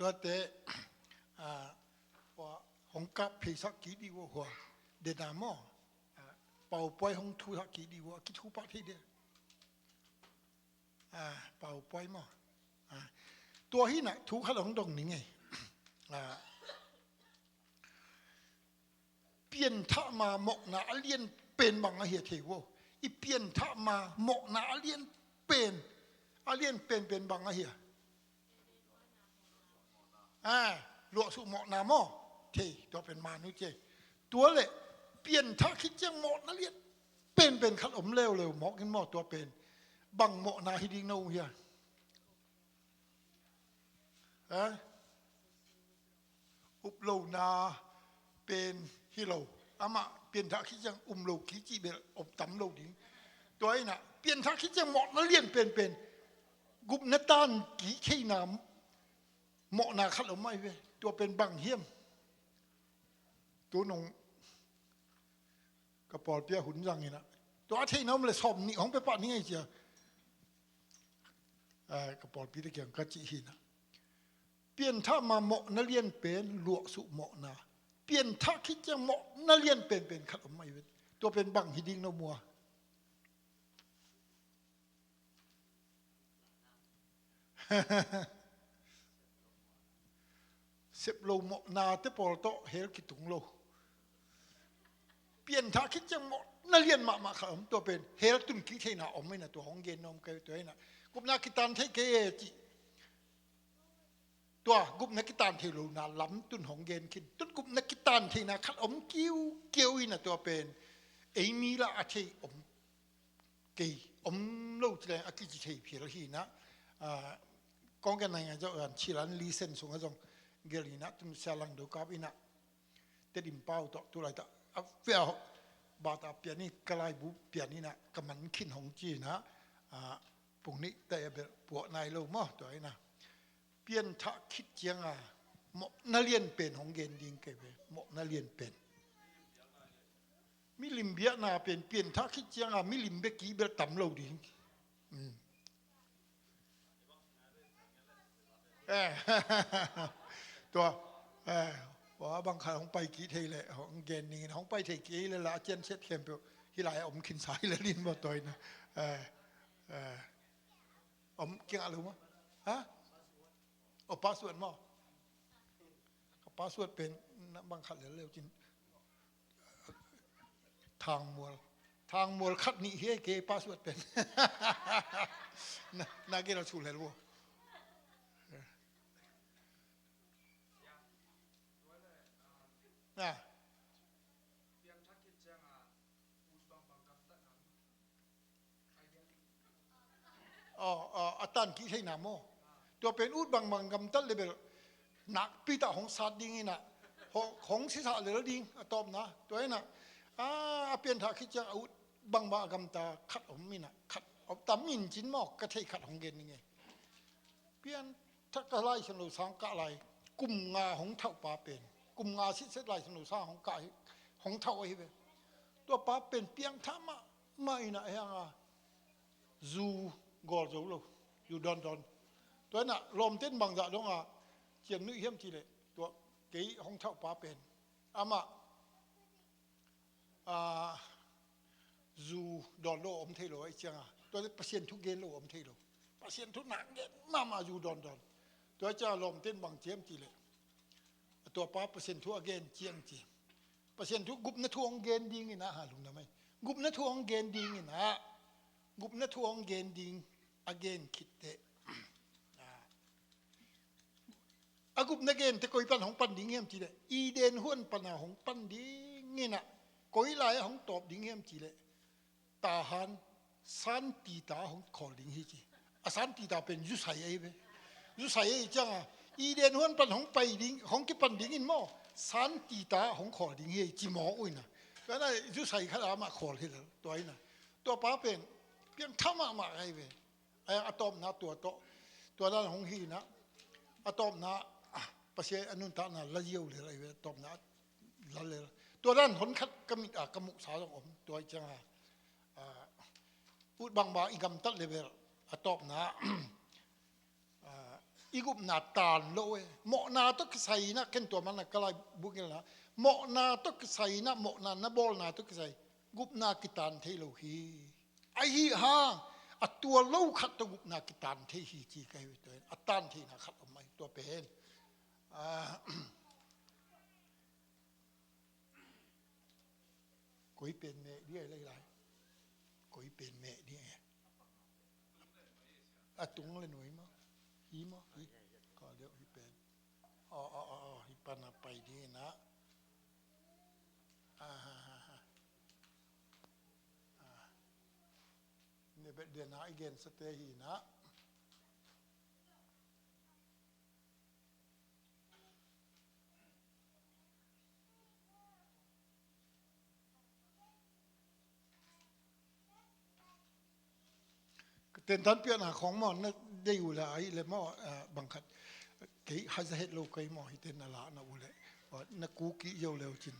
Tuate, a, hua hong kap pheisak kik dih uh hua. Dena maw? A, paupuai hong thusak kik dih uh, a kithu pah thei dih. A, paupuai maw? A, tua hinah thu khat hong dong ning ei. A, pianthah ma mawhna a lian pen bang ahi a thei uh. I pianthah ma mawhna a lian pen, a lian pen pen bang ahi a. A, luahsuh mawhna maw? Thei, tua pen manu thei. Tua le pianthah khit ciang mawhna lian pen pen khat om leuleu mawk in maw, tua pen bang mawhna hi ding na uh hia? A? Up lona pen hi lo. Amah pianthah khit ciang um lo kik cih bel om tam lo ding. Tua inah pianthah khit ciang mawhna lian penpen gupna tan kik theihna mawhna khat om ahi ve. Tua pen bang hiam? Tu nung ka pawlpi a hun zang inah, tua a theihna om le sawm nih hong pia pah ning ei cia. A, ka pawlpi te kiang ka cih hinah, pianthah ma mawhna lian pen luahsuh mawhna. Pianthah khit ciang mawhna lian penpen khat om ahi ve. Tua pen bang hi ding na uh mua? Sep lo mawhna te pawl tawh hell kitung lo. Pianthah khit ciang mawhna lian mahmah khat om, tua pen hell tun kik theihna om inah tua hong gen nuam kei tua inah. Gupna kitan thei kei e cih. Tua gupna kitan thei lona lam tun hong gen khin. Tun gupna kitan theihna khat om kiukiu inah tua pen ei mi lah a thei om kei om lo ci leng a kici thei phial hinah. A, kong gen nai ngai zong an chilan lisen sungah zong gel hinah, tun sia lang do kap inah, Tedim pau tawh tu laitak a via bata pian in ka laibu pian inah ka man khin hong ci inah, a, pung nih tai a bel puah nai lo maw, tua inah. Pianthah khit cianga mawhna lian pen hong gen ding kei ve, mawhna lian pen. Milim biakna pen pianthah khit cianga milim bek kibel tam lo ding. Mm. Eh. Tua, eh, tua bang khat hong pai kik thei leh hong gen ning in, hong pai thei kei leh la a cian siat khempeuh hih lai a om khinsa hi leh lin maw, tua inah. Eh, eh. Om kiangah lo maw? Ha? O, password maw? Ka password pen na bang khat lel leu cin. Thangmual. Thangmual khat nih hi ei kei password pen. Na, na gel a su lel vo. Na. a, a, a tan kih theihna maw? Tua pen ut bangbang gamtat le bel nakpi tah hong sat ding inah, hong, hong sisah lel ding a tawpna. Tua inah, a, a pianthah khit ciang a ut bangbang a gamta khat om inah, khat om tam in cin maw, ka thei khat hong gen ding e. Pianthah ka Lai Siangtho sang kah lai, kum nga hong thauh pa pen, kum nga sitset Lai Siangtho sang hong kah hi, hong thauh ahi ve. Tua pa pen piangthah mahmah inah hiang a, zu gawl zo lo, zu dawndawn. Tua inah lawmten bangzah dong a ciang nuih hiam cih leh, tua kei hong thauh pa pen amah, a, zu dawn lo om thei lo ahih ciang a, tua leh Pasian thu gen lo om thei lo. Pasian thu nak gen mahmah, zu dawndawn. Tua ciang a lawmten bang ci hiam cih leh, a tua pa Pasian thu a gen ciang ci, Pasian thu, gupna thu hong gen ding inah, ha, lungdam ei. Gupna thu hong gen ding inah, gupna thu hong gen ding a gen khit teh, a, a gupna gen teh koi pan hong pan ding hiam cih leh, Eden huan pan a hong pan ding inah, koi lai a hong tawp ding hiam cih leh, Tahan, santita hong khawl ding hi ci. A santita pen zusai ahi ve. Zusai ahih ciang a, Eden huan pan hong pai ding, hong kipan ding in maw, santita hong khawl ding hi ci mawk uh inah. Tua inah zusai khat amah khawl hi lel, tua inah. Tua pa pen piangthah mahmah ahi ve. A, a tawpna tua tawh, tua dan hong hi inah, a tawpna, a, Pasian a nuntakna la ziau lel ahi ve, a tawpna la lel. Tua dan hon khat ka mit a ka muhsa zong om, tua ahih ciang a, a, ut bangbang i gamtat le bel, a tawpna, a, i gupna tan lo e. Mawhna tawh kisai inah, ken tua man a ka lai buk ngelna, mawhna tawh kisai inah, mawhna na bawlna tawh kisai, gupna kitan thei lo hi. Ahi hang a tua lo khat tawh gupna kitan thei hi ci ka hi ve. Tua in a tan theihna khat om ahi, tua pen, a, koi pen meh ding ahi lai lai. Koi pen meh ding ahi. A tung le nuai maw? Hi maw? Hi. Ka deuh hi pen. Aw, aw, aw, aw, hi pan a pai ding inah. A, ha, ha, ha. A. Ne bet dena i gensate hi inah. Tentan piahna khawng maw, na deih uh le a ih le maw, a, bang khat. Kei haza het lo kei maw, hite na la na uh le, a, na kuk kik zo le uh cin.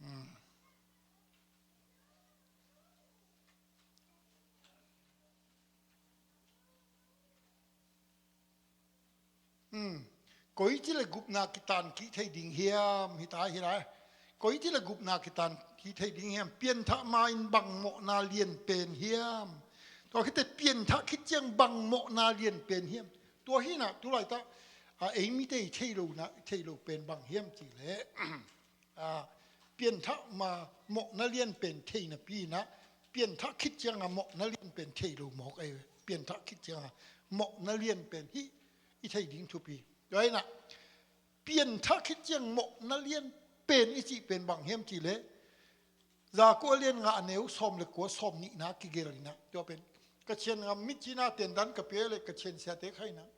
Mm. Hmm. Koici le gupna kitan kik thei ding hiam, hi ta hi lai. Koici le gupna kitan kik thei ding hiam, pianthah ma-in bang mawhna lian pen hiam. Tua khit teh pianthah khit ciang bang mawhna lian pen hiam. Tua hi inah, tu laitak, a, ei mite i thei lo na, thei lo pen bang hiam cih leh. A, pianthah ma mawhna lian pen thei napi inah, pianthah khit ciang a mawhna lian pen thei lo mawk ahi ve. Pianthah khit ciang a mawhna lian pen hih i thei ding thupi. Tua inah, pianthah khit ciang mawhna lian pen i cih pen bang hiam cih leh, Jakob a lian nga a neu sawm le kua, sawm nihna kigelh inah, tua pen ka cian ngam mit cina tentan ka pia le ka cian siate kha inah.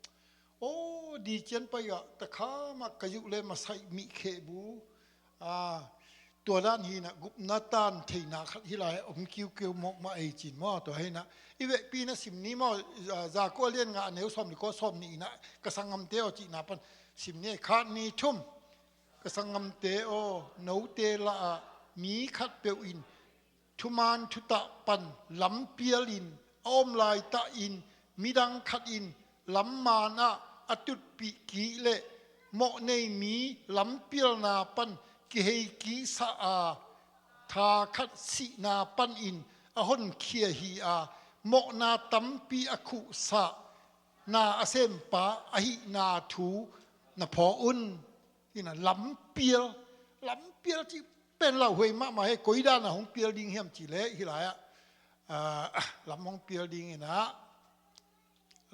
Aw, di cian pai ah, takha mah ka yuh le masaih mih kheh bu. A, tua dan hi inah gupna tan theihna khat hi lai, om kiukiu mawk mah ei cin maw, tua hi inah. I vekpi na sim ni maw, a, Jakob a lian nga a neu sawm le kua, sawm nih inah, ka sanggamte aw cihna pan sim ni, khat ni thum. Ka sanggamte aw, note lah ah mi khatpeuh in thuman thutah pan lampial in, a om laitah in midang khat in lamman ah a tutpih kik leh mawhnei mi lampialna pan kihei kiksa a, tha khat sihna panin a honkhia hi a, mawhna tampi a khuhsah na a sempa ahihna thu na phawk un. Hi na lampial, lampial cih pen lauhuai mahmah hi. Koi dan a hong pial ding hiam cih leh hih lai-ah, ah, lam hong pial ding hi na,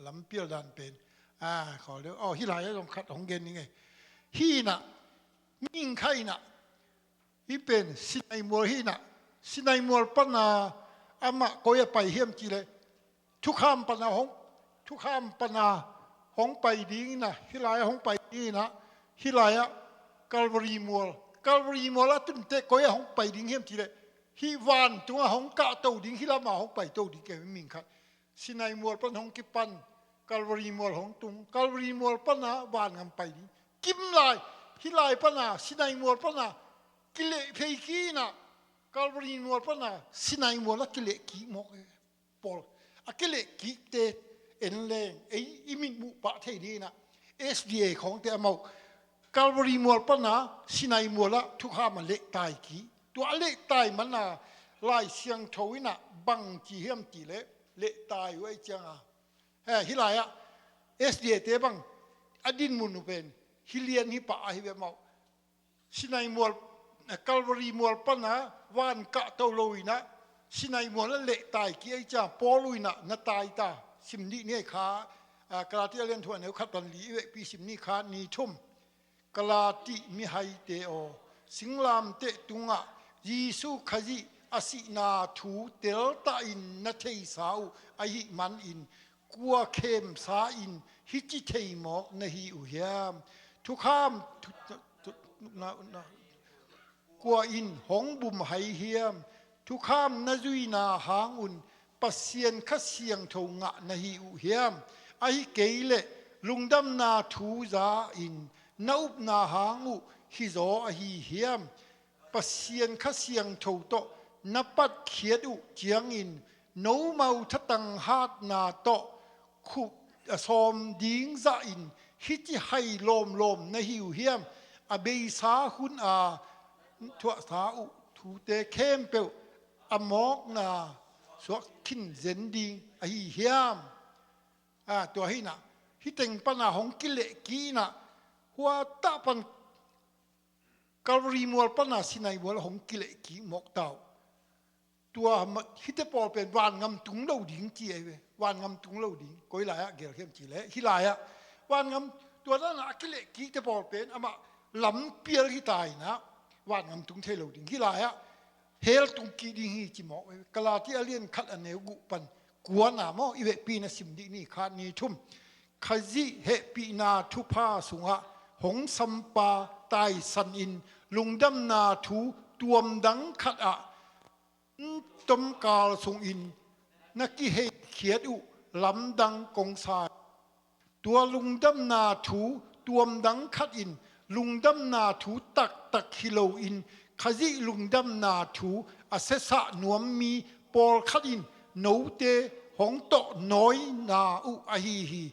lampial dan pen, ah, khawl deuh, oh, hih lai-ah zong khat hong gen ding hi. Hi na, mihing khat hi na, hih pen Sinai mual hi na, Sinai mual pana amah koi ah pai hiam cih leh, thukham pana hong, thukham pana hong pai ding hi na, hih lai-ah hong pai ding hi na, hih lai-ah Calvary mual, Calvary mual a tun teh koi ah hong pai ding hiam cih leh, hih vantung ah hong kahto ding, hih lamah hong paito ding kei mihing khat. Sinai mual pan hong kipan, Calvary mual hong tung, Calvary mual pana vangam pai ding. Kim lai, hih lai pana, Sinai mual pana kileh phei kik hi na, Calvary mual pana Sinai mual a kileh kik mawk e. Pawl, a kileh kikte en leng ei i mitmuh pah thei ding hi na, S D A khawngte amau Calvary mual pana Sinai mual ah thukham a lehtai kik. Tua a lehtai mana Lai Siangtho in ah bang ci hiam cih leh lehtai uh ahih ciangin, he, hih lai-ah S D A te bang a dinmun uh pen hih lian hih pah ahi ve mawh. Sinai mual, Calvary mual pana van kahto lo in ah Sinai mual ah lehtai kik ahih ciangin Paul uh in ah na tai ta. Sim dih ni kha, ah, Galati a lian thum a neu khat pan li i vekpi sim ni kha, ni thum. Galati mihaite aw, singlamteh tungah Jesu Khazih a sihna thu teltahin na theisa uh ahih manin kua khemsa in hih ci thei mawk na hi uh hiam? Thukham thu, thu, thu, na, na, kua in hong bum hai hiam? Thukham na zuihna hangun Pasian Kha Siangtho ngah na hi uh hiam? Ahih kei leh lungdamna thu za-in na upna hang uh hizaw ahi hiam? Pasian Kha Siangtho tawh na patkhiat uh ciangin nomau thatang hatna tawh khup a sawm ding zahin hih ci hai lawmlawm na hi uh hiam? A beisa hun a thuahsa uh thute khempeuh a mawkna suak khin zen ding ahi hiam? Ah, tua hi na, hih teng pana hong kileh kik na, hua tah pan Calvary mual pana Sinai mual hong kileh kik mawk ta uh. Tua ma, hihte pawl pen vangam tung lo ding ci ahi ve. Vangam tung lo ding. Koi lai-ah gel hiam cih leh hih lai-ah vangam, tua dan a kileh kikte pawl pen amah lampial hi ta in ah vangam tung thei lo ding. Hih lai-ah hell tung kik ding hi ci mawk ahi ve. Galati a lian khat a neu guk pan kuana maw, i vekpi na sim dih ni kha, ni thum. Khazih hehpihna thupha sungah hong sampa taisan in lungdamna thu tuamdang khat ah tomkal sungin na kiheikhiat uh lamdang kong sa. Tua lungdamna thu tuamdang khat in lungdamna thu taktak hi loin Khazih lungdamna thu a siasah nuam mi pawlkhat in note hong tawh nawina uh ahi hi.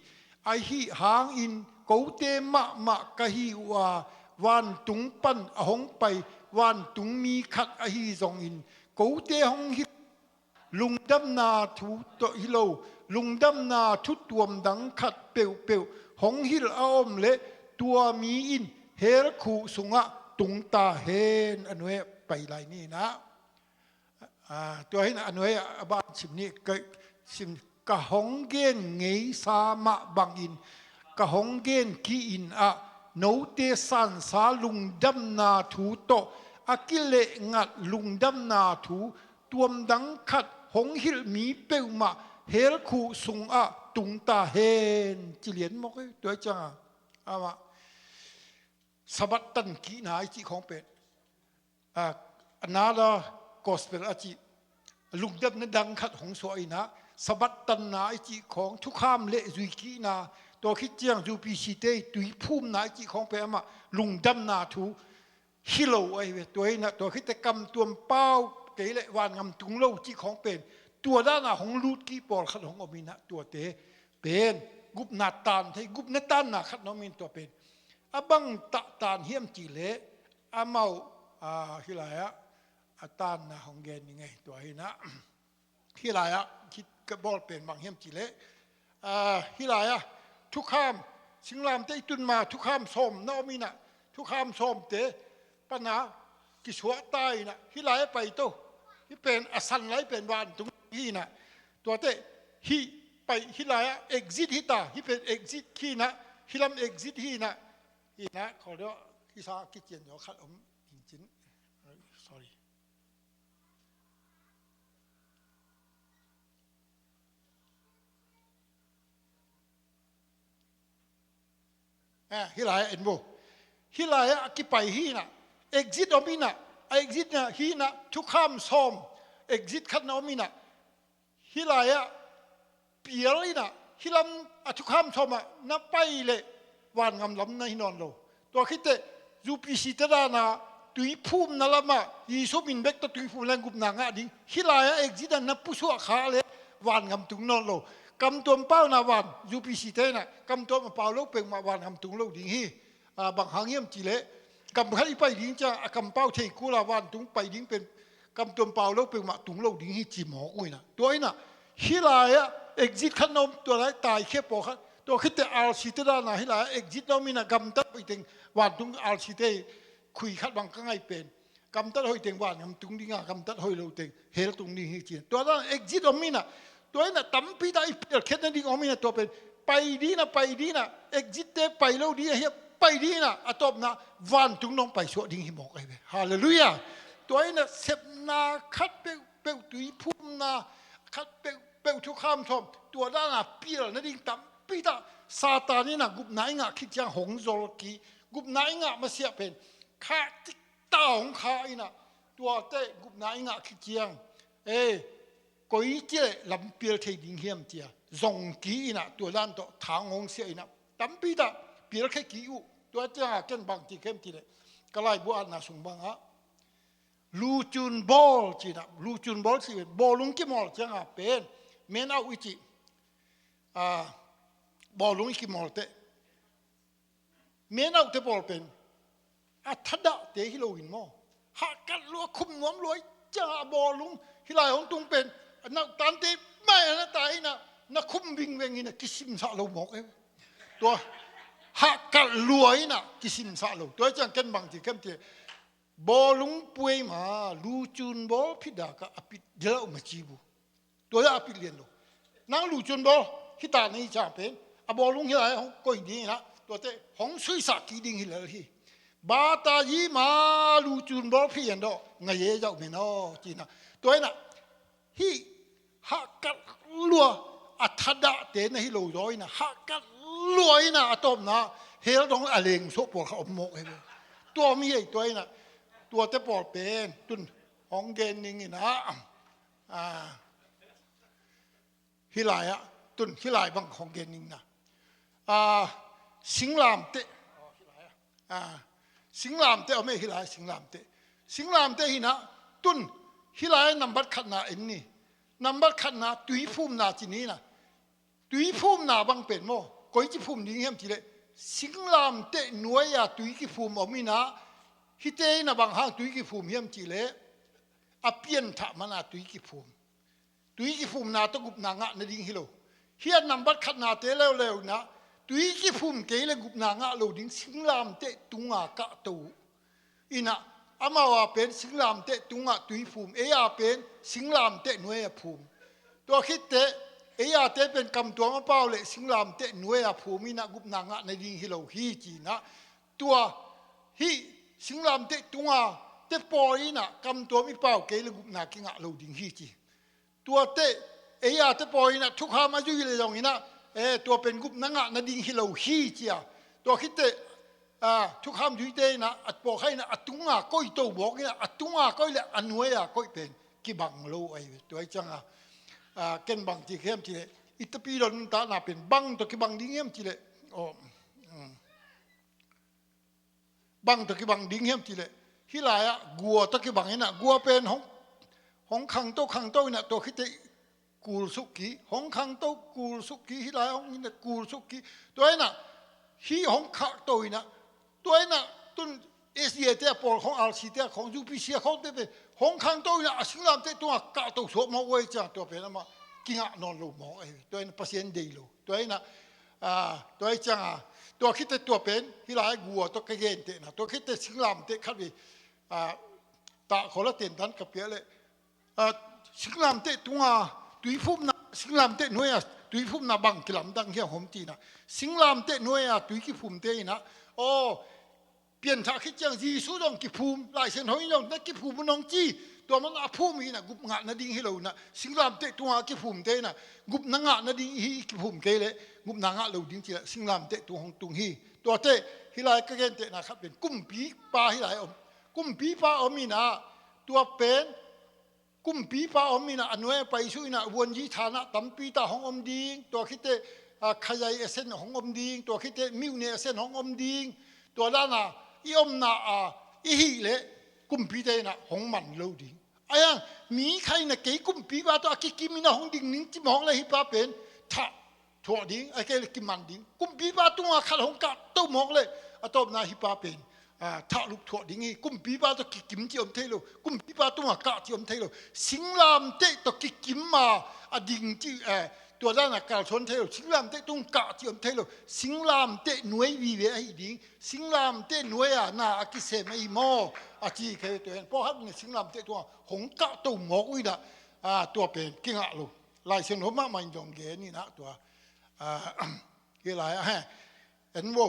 Ahi hangin kote mahmah ka hi uh a, vantung pan a hong pai vantungmi khat ahi zongin kote hong hilh lungdamna thu tawh hi lo, lungdamna thu tuamdang khat peuhpeuh hong hilh a om leh tua mi in hell khuh sungah tung ta hen. A nuai pai lai ni na. Ah, tua hi na, a nuai a ban sim ni, ka sim, ka hong gen ngeisa mah bangin ka hong gen kik in ah, note sansa lungdamna thu tawh a kileh ngat lungdamna thu tuamdang khat hong hilh mi peuhmah hell khuh sungah tung ta hen. Ci lian mawk hi. Tua ciangin amah Sabbath tan kikna i cih khawng pen, ah, another gospel a cih, lungdamna dang khat hong suah in ah, Sabbath tanna i cih khawng, thukham leh zui kikna, tua khit ciang U P C te i tuiphumna i cih khawng pen amah lungdamna thu hi lo ahi ve. Tua hi na, tua khit teh kam tuam pau kei leh vangam tung lo cih khawng pen tua dan a hong lut kik pawlkhat hong om in ah, tuate pen gupna tan thei, gupna tanna khat na om in, tua pen a bang tah tan hiam cih leh amau, ah, hih lai-ah a tanna hong gen ni ngei. Tua hi na, hih lai-ah hih ka bawl pen bang hiam cih leh, ah, hih lai-ah thukham Singlamteh i tun ma thukham sawm na om inah, thukham sawmte pana kisuahta inah, hih lai a pai to. Hih pen a san lai pen vantung hi inah. Tuate hih pai, hih lai-ah exit hita, hih pen exit hi inah, hih lam exit hi inah. Hi inah, khawl deuh, hih sa kician zaw khat om in cin. Sorry. Eh, hih lai-ah en vo. Hih lai-ah a kipai hi inah. Exit om inah. A exit na hi inah. Thukham sawm. Exit khat na om inah. Hih lai-ah pial inah. Hih lam a thukham sawm ah na pai leh vangam lam na hi nawn lo. Tua khit teh U P C te dana tuiphumna lamah Jesu min bek tawh tuiphum le gupna ngah ding. Hih lai-ah exit ah na pusuah kha leh vangam tung nawn lo. Kamtuam pauna van U P C te inah kamtuam a pau lo peuhmah vangam tung lo ding hi. Ah, bang hang hiam cih leh kam khat i pai ding ciang a kampau thei kul a vantung pai ding pen kamtuam pau lo peuhmah tung lo ding hi ci mawk uh inah. Tua inah hih lai-ah exit khat na om, tua lai taikhia pawlkhat. Tua khit teh R C te dana hih lai-ah exit na om inah gamtat hoih teng vantung R C te khui khat bang ka ngai pen. Gamtat hoih teng vangam tung ding a, gamtat hoih lo teng hell tung ding hi ci. Tua dan exit om inah, tua inah tampi tak i pialkhiat nading om inah, tua pen pai ding inah, pai ding inah, exit te pai lo ding a hiah, pai ding inah, a tawpna vantung dong paisuah ding hi mawk ahi ve. Halleluiah. Tua inah sepna khat peuhpeuh, tuiphumna khat peuhpeuh, thukham sawm, tua dana pial nading tampi tak Satan inah gupna i ngah khit ciang hong zol kik, gupna i ngah masiah pen kha tik ta hong kha inah, tuate gupna i ngah khit ciang, eh, koici leh lampial thei ding hiam cia zong kik inah, tua dan tawh thang hong siah inah, tampi tak pialkhia kik uh. Tua cianga ken bang ci khem cih leh, ka laibu atna sung bangah lucun bawl ci inah, lucun bawl ci pen bawlung kimawl cianga pen, men au i cih, ah, bawlung i kimawl teh, men auhte pawl pen a thadahte hi loin maw, hahkat lua, khum nuam lua i ciangah a bawlung hih lai hong tung pen a nauhtante mai a na tai inah, na khum vingveng inah kisimsah lo mawk e. Tua hahkat lua inah kisimsah lo. Tua i ciang ken bang ci khem cih leh, bawlung puai ma lucun bawl phit dakah a pit dial uh ma ci bu. Tua a pit lian lo. Nang lucun bawl hita na hi ciang pen a bawlung hih lai hong koih ding inah, tuate hong suisah kik ding hi lel hi. Bata yi ma lucun bawl phit yan dawh, nga ye zauh men aw ci inah. Tua inah hih hahkat lua, a thadahte na hi lo zaw inah, hahkat lua inah a tawpna hell dong a lengsuah pawlkhat om mawk hi ve. Tua om hi ei. Tua inah tuate pawl pen tun hong gen ning inah, ah, hih lai-ah, tun hih lai bang hong gen ning inah, ah, singlamteh, ah, singlamteh om e, hih lai singlamteh. Singlamteh hi inah, tun hih lai nambat khatna en ni. Nambat khatna tuiphumna ci ni inah. Tuiphumna bang pen maw, koici phum ding hiam cih leh, singlamteh nuai-a tui kiphum om inah, hihte inah bang hang tui kiphum hiam cih leh, a pianthah mana tui kiphum. Tui kiphumna tawh gupna ngah nading hi lo. Hih a nambat khatnate leuleu inah, tui kiphum kei leh gupna ngah lo ding, singlamteh tunga kahto uh. Inah, amau a pen singlamteh tungah tui phum, ei a pen singlamteh nuai-a phum. Tua khit teh, ei a te pen kamtuam a pau leh singlamteh nuai-a phum inah gupna ngah nading hi lo hi ci inah. Tua hih singlamteh tunga te pawi inah kamtuam i pau kei leh gupna kingah lo ding hi ci. Tuate ei a te pawi inah thukham a zui leh zong inah, eh, tua pen gupna ngah nading hi lo hi cia. Tua khit teh, ah, thukham zuite inah a pawlkhat inah a tunga koihto mawk inah, a tunga koih leh a nuai-a koih pen kibang lo ahi ve. Tua i cianga, ah, ken bang ci khem cih leh, i tapidaw nuntakna pen bang tawh kibang ding hiam cih leh, oh, mm. Bang tawh kibang ding hiam cih leh, hih lai-ah gua tawh kibang inah, gua pen hong, hong khangto khangto inah, tua khit teh kulsuk kik, hong khangto kulsuk kik, hih lai hong inah kulsuk kik. Tua inah hih hong khangto inah, tua inah tun S D A te a pawl khong, R C te a khong, U P C a khong te pen hong khangto inah a singlamteh tungah kahto suak mawk uh ei ciang, tua pen amah kingah nawn lo mawk ei. Tua inah Pasian deih lo. Tua inah, ah, tua ei cianga Tua khit teh tua pen hih lai-ah gua tawh ka gentehna, tua khit teh singlamteh khat vei, ah, tah khawla tentan ka piak leh, ah, singlamteh tunga tuiphumna, singlamteh nuai-a tuiphumna bang kilamdang hiam hom ci-in ah, singlamteh nuai-a tui kiphumte in ah, aw, pianthak khit ciang Jesu zong kiphum, Lai Siangtho in zong na kiphum un hong ci. Tua man a phum hi in ah gup ngah nading hi lo in ah, singlamteh tunga kiphumte in ah gupna ngah nading hi, kiphum kei leh gupna ngah lo ding ci-in ah singlamteh tung hong tung hi. Tua teh hih lai ka gentehna khat pen kumpipa hih lai a om. Kumpipa om in ah, tua pen kumpipa om in ah, a nuai-ah paisuak in ah vuanzi thana tampi tak hong om ding. Tua khit teh, ah, khazai a sen hong om ding. Tua khit teh miuhne a sen hong om ding. Tua dan a i omna, ah, i hih leh kumpite in ah hong man lo ding. Ahi hang mi khat in ah kei kumpipa tawh a kikim in ah hong ding ning ci mawk leh hih pa pen thah thuak ding, ahih kei leh kiman ding. Kumpipa tungah khat hong kahto mawk leh a tawpna hih pa pen, ah, thahlup thuak ding hi. Kumpipa tawh kikim cih om thei lo. Kumpipa tungah kah cih om thei lo. Singlamteh tawh kikim a, a ding cih, eh, tua dan a kalsuan thei lo. Singlamteh tung kah cih om thei lo. Singlamteh nuai vive ahi ding. Singlamteh nuai-a na a kisem ahi maw, a ci kei tua hen. Pawlkhat in singlamteh tungah hong kahto mawk uh in ah, ah, tua pen kingah lo. Lai Siangtho mahmah in zong gen in ah tua, ah, hih lai-ah, he, en vo,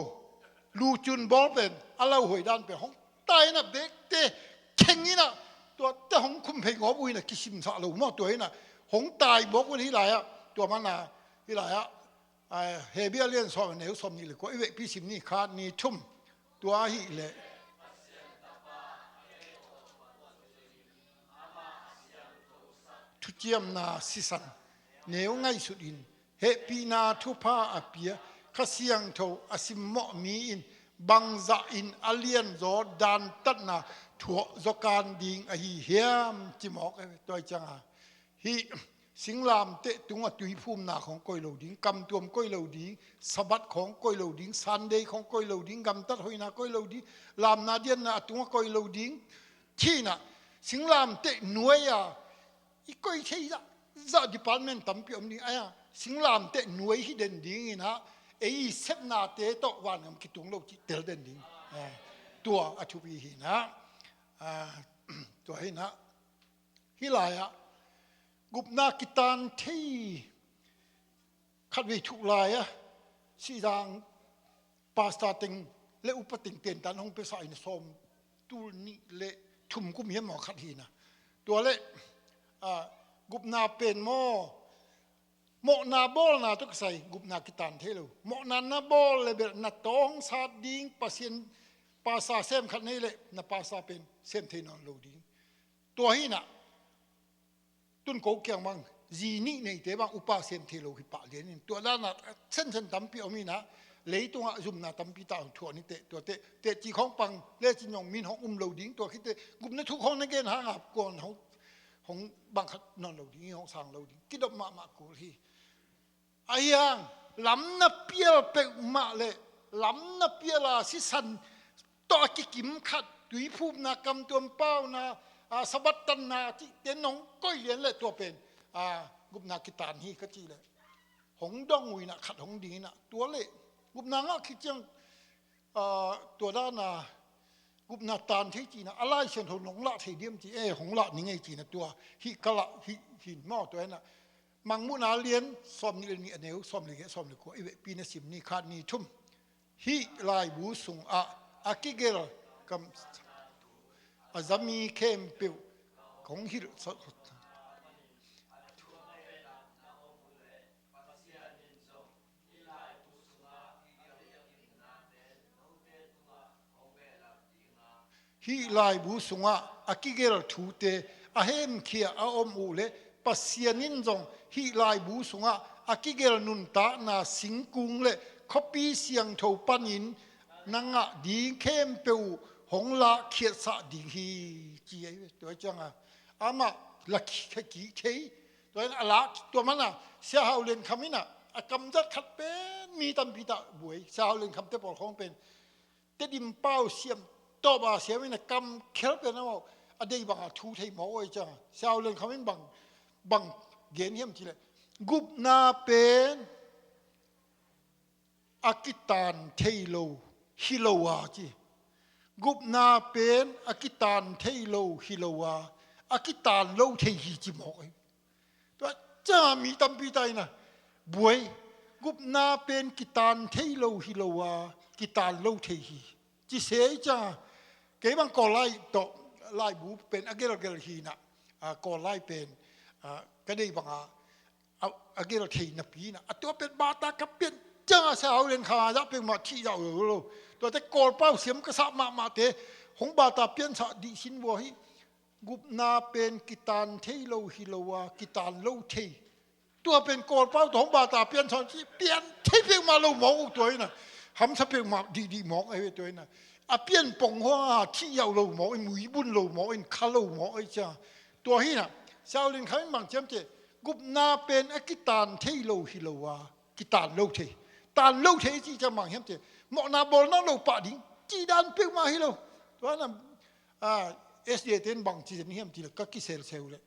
lucun bawl pen a lauhuai dan pen hong tai in ah bekte kheng in ah, tuate hong khum phei ngawp uh in ah kisimsah lo maw, tua in ah hong tai mawk uh in hih lai-ah, tua man a hih lai-ah, ah, Hebru a lian sawm a neu sawmnih le kua, i vekpi sim ni, khat, nih, thum. Tua ahih leh thuciamna sisan neu ngaihsut in, hehpihna thupha a pia Kha Siangtho a simmawh mi in bangzah in a lianzaw dantatna thuah zaw kan ding ahi hiam, ci mawk e. Tua ciangin hih singlamteh tungah tuiphumna khawng koih lo ding, kamtuam koih lo ding, Sabbath khawng koih lo ding, Sunday khawng koih lo ding, gamtat hoihna koih lo ding, lamna dianna a tungah koih lo ding, ci-in ah, singlamteh nuai-a i koih thei zahzah department tampi om ding. Ahi hang singlamteh nuai hi den ding in ah, ei i sepnate tawh vangam kitung lo cih tel den ding. Eh, tua a thupi hi in ah, ah, tua hi in ah, hih lai-ah gupna kitan thei khatvei thuk lai-ah, Sihzang pastor teng le upa teng tentan hong piasa in sawm tul nih le thum kum hiam maw khat hi in ah. Tua leh, ah, gupna pen maw, mawhna bawlna tawh kisai gupna kitan thei lo. Mawhna na bawl leh bel na tawh hong sat ding, Pasian pastor sem khat nei leh na pastor pen sem thei nawn lo ding. Tua hi in ah, tun ko kiang bang zi nih neite bang upa sem thei lo hi pah lian in, tua dan a sensen tampi om in ah, leitungah zumna tampi tak hong thuak ni teh, tua teh, teci khawng pang lecin zong min hong um lo ding, tua khit teh gupna thu khawng na gen hang a kuan hong, hong bang khat nawn lo ding, hong sang lo ding, kidop mahmah kul hi. Ahi hang lam na pial peuhmah leh lam na pial a sisan tawh a kikim khat, tuiphumna, kamtuam pauna, a, Sabbath tanna cihte nong koih lian leh tua pen, a, gupna kitan hi ka cih leh hong dong uh in ah khat hong ding in ah, tua leh gupna ngah khit ciang, a, tua dan a gupna tan thei ci-in ah, a Lai Siangtho nong lah thei diam ci, eh, hong lah ning ei ci-in ah, tua hih ka lah hi, hi in maw, tua hi in ah, Mangmuhna lian sawm nih le nih, a neu sawm le giat, sawm le kua, i vekpi na sim ni, khat, nih, thum. Hih laibu sungah a kigelh kam a zami khempeuh kong hilh Hih laibu sungah a kigelh thute a hemkhia a om uh leh, Pasian in zong hih laibu sungah a kigelh nuntakna singkung le khuapi siangtho panin na ngah ding khempeuh uh hong lahkhiatsah ding hi, ci ahi ve. Tua ciangin amah lahkhiat kik thei. Tua in a lah, tua manin Sia Hau Lian Kham in a kamzat khat pen mi tampi tak buai. Sia Hau Lian Kham te pawl khawng pen Tedim pau siam tawp a siam in a kam khel pen amau a deih bangin thu thei mawk uh ahi ciangin Sia Hau Lian Kham in bang, bang gen hiam cih leh, gupna pen a kitan thei lo hi lo a ci. Gupna pen a kitan thei lo hi lo a, a kitan lo thei hi ci mawk ei. Tua ciang mi tampi ta in a buai, gupna pen kitan thei lo hi lo a, kitan lo thei hi ci se ei ciang a, kei bang Kawl lai tawh laibu pen a gelgel hi in a, a, Kawl lai pen, a, ka deih bang a, a, a gel thei napi in a, a tua pen bata ka pian ciang a, Sia Hau Lian Kham a zah peuhmah thih zah lo lo. Tuate Kawl pau siam ka sah mahmahte hong bata piansah dih sin vua hi. Gupna pen kitan thei lo hi lo a, kitan lo thei. Tua pen Kawl pau tawh hong bata piansah ci, pian thei peuhmah lo mawk uh tua in a, hamsa peuhmah dihdih mawk ahi ve tua in a. A pian pong huang a thih zah lo mawk in, muibun lo mawk in, kha lo mawk ei ciang. Tua hi in a, Sia Hau Lian Kham in bang ci hiam cih leh, gupna pen a kitan thei lo hi lo a, kitan lo thei. Tan lo thei cih ciang bang hiam cih leh, mawhna bawlna lo pah ding cih dan peuhmah hi lo. Tua in a, a, S D A te in bang ci zen hiam cih leh, ka kiselsel uh leh,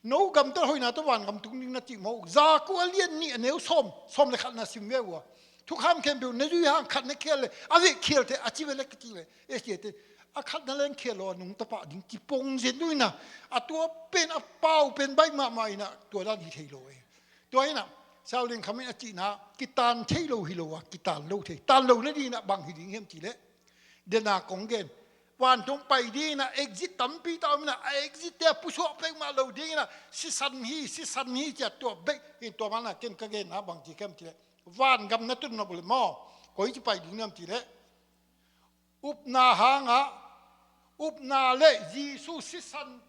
no gamtat hoihna tawh vangam tung ding na cih mawk uh. Jakob a lian nih a neu sawm, sawm le khatna sim ve uh a. Thukham khempeuh na zui hang khat na khial leh a veh khial teh a ci ve leh ka cih leh, S D A te in a khatna leng khial lo a nungta pah ding ci pong zen uh in a, a tua pen a pau pen baih mahmah in a, tua dan hi thei lo ei. Tua in a, Sia Hau Lian Kham in a cihna, kitan thei lo hi lo a, kitan lo thei. Tan lo nading in a bang hi ding hiam cih leh, den a kong gen, vantung pai ding in a exit tampi ta om in a, a exit te a pusuak peuhmah lo ding in a, sisan hi, sisan hi ci a, tua bek in. Tua man a ken ka genna bang ci hiam cih leh, vangam na tun nop leh maw, koici pai ding hiam cih leh, upna hangah, upna le Jesu sisan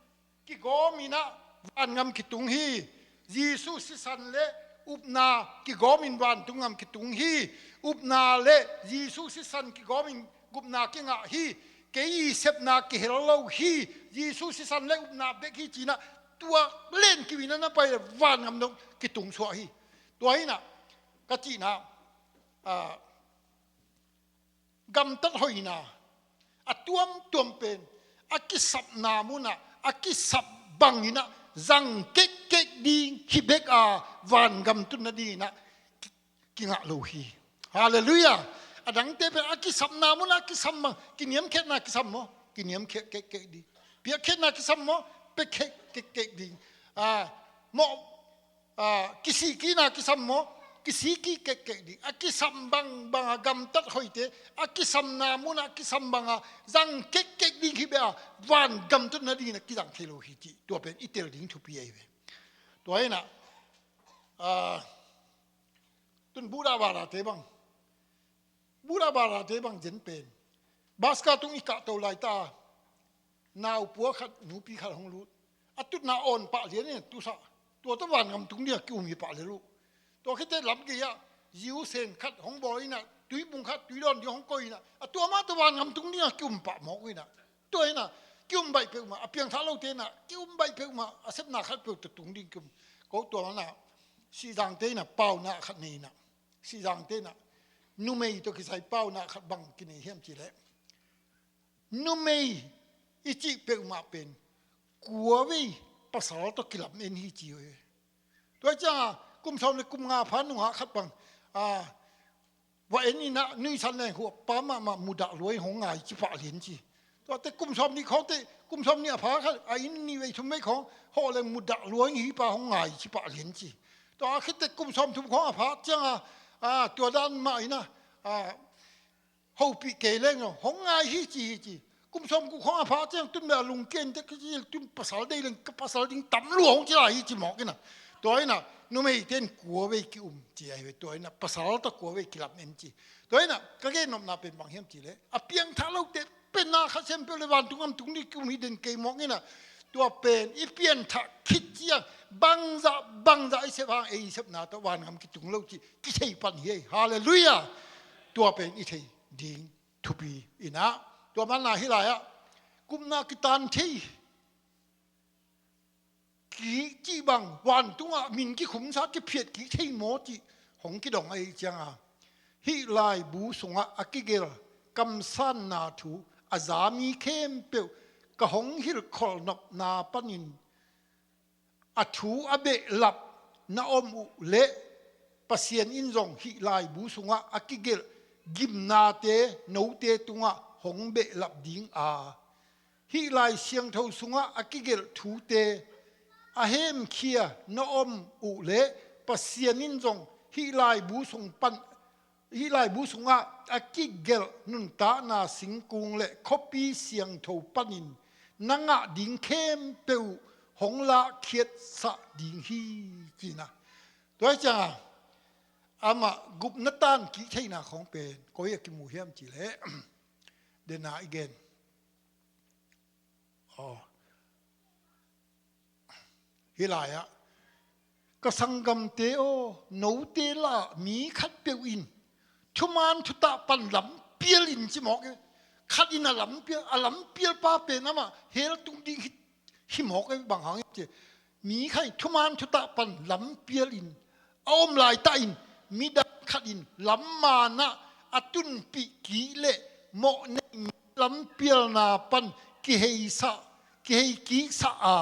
kigawm in a vangam kitung hi. Jesu sisan le upna kigawm in vantung gam kitung hi. Upna le Jesu sisan kigawm in gupna kingah hi. Kei i sepna kihel lo hi. Jesu sisan le upna bek hi ci in a, tua len kiu in a na pai leh vangam dong kitung suak hi. Tua hi in a, ka cihna, a, gamtat hoihna a tuamtuam pen a kisapna mun ah a kisap bang in a zang kekkek ding hi bek a, vangam tun nading in a ki, kingah lo hi. Halleluiah. A dangte pen a kisapna mun ah a kisam bang, kiniamkhiatna kisam maw, kiniamkhiat kekkek ding. Piakkhiatna kisam maw, piakkhiat kekkek ding. A, mawh, a, kisih kihna kisam maw, kisih kih kekkek ding. A kisam bangbang a gamtat hoihte, a kisamna mun ah a kisam bang a zang kekkek ding hi bek a, vangam tun nading in a kizang thei lo hi cih tua pen i tel ding thupi ahi ve. Tua hi in a, a, tun Buddha barate bang, Buddha barate bang zen pen, bus ka tung i kahto laita, naupua khat, nupi khat hong lut. A tutna awn pah lian in a tusah. Tua tawh vangam tung ding a ki-um hi pah lel uh. Tua khit teh lam gei ah ziu sen khat hong bawl in a, tuibung khat, tui dawn ding hong koih in a, a tua mah tawh vangam tung ding a ki-um pah mawk uh in a. Tua hi in a, ki-um baih peuhmah, a piangthak lote in a ki-um baih peuhmah, a sepna khat peuh tawh tung ding ki-um. Ko tua man a, Sihzangte in a pauna khat nei in a, Sihzangte in a, numei tawh kisai pauna khat bang kinei hiam cih leh, numei i cih peuhmah pen kua vei pasal tawh kilamen hi ci uh hi. Tua ciang a, kum sawm le kum nga pha nungah khat bang, a, va en in a, nuihsan leng huap pa mahmah mudah lua in hong ngai ci pah lian ci. Tuate kum sawm nih khawng teh, kum sawm nih a pha khat, a inn nih vei thum vei khawng hawh leng mudah lua in hih pa hong ngai ci pah lian ci. Tua khit teh kum sawm thum khawng a pha ciang a, a, tua dan mah in a, a, hopih kei leng aw, hong ngai hi ci, hi ci. Kum sawm guk khawng a pha ciang tun beh a lungkiat in teh ka ci, tun pasal deih leng ka pasal ding tam lua hong ci lai hi ci mawk in a. Tua hi in a, numeite in kua vei ki-um ci ahi ve, tua hi in a, pasal tawh kua vei kilamen ci. Tua hi in a, ka gen nopna pen bang hiam cih leh, a piangthak lote pen a Kha Siangtho le vantung gam tung ding ki-um hi den kei mawk in a. Tua pen i pianthak khit ciang bangzah bangzah i sep hang ei i sepna tawh vangam kitung lo cih kithei pan hi ei. Halleluiah. Tua pen i thei ding thupi in a, tua man a hih lai ah gupna kitan thei kik cih bang, vantung ah min kikhumsa kiphiat kik thei maw cih hong kidong ahih ciang a, hih laibu sungah a kigelh kamsanna thu a za mi khempeuh ka hong hilh kholh nopna panin a thu a behlap na om uh leh Pasian in zong hih laibu sungah a kigelh gimnate note tungah hong behlap ding a, hih Lai Siangtho sungah a kigelh thute a hemkhia na om uh leh Pasian in zong hih laibu sung pan, hih laibu sungah a kigelh nuntakna singkung le khuapi siangtho panin na ngah ding khempeuh hong lahkhiatsah ding hi, ci-in ah. Tua hi ciangah amah gupna tan kih theihna khawng pen koi a kimu hiam cih leh, dena i gen. Aw. Hih lai-ah ka sanggamte aw, note lah mi khatpeuh in thuman thutah pan lampial in ci mawk e. Khat in a lampial, a lampial pa pen amah hell tung ding hi, hi mawk e, bang hang hiam cih leh mi khat in thuman thutah pan lampial in a om laitah in midang khat in lamman ah a tunpih kik leh mawh neih mi lampialna pan kiheisah, kiheikiksa a,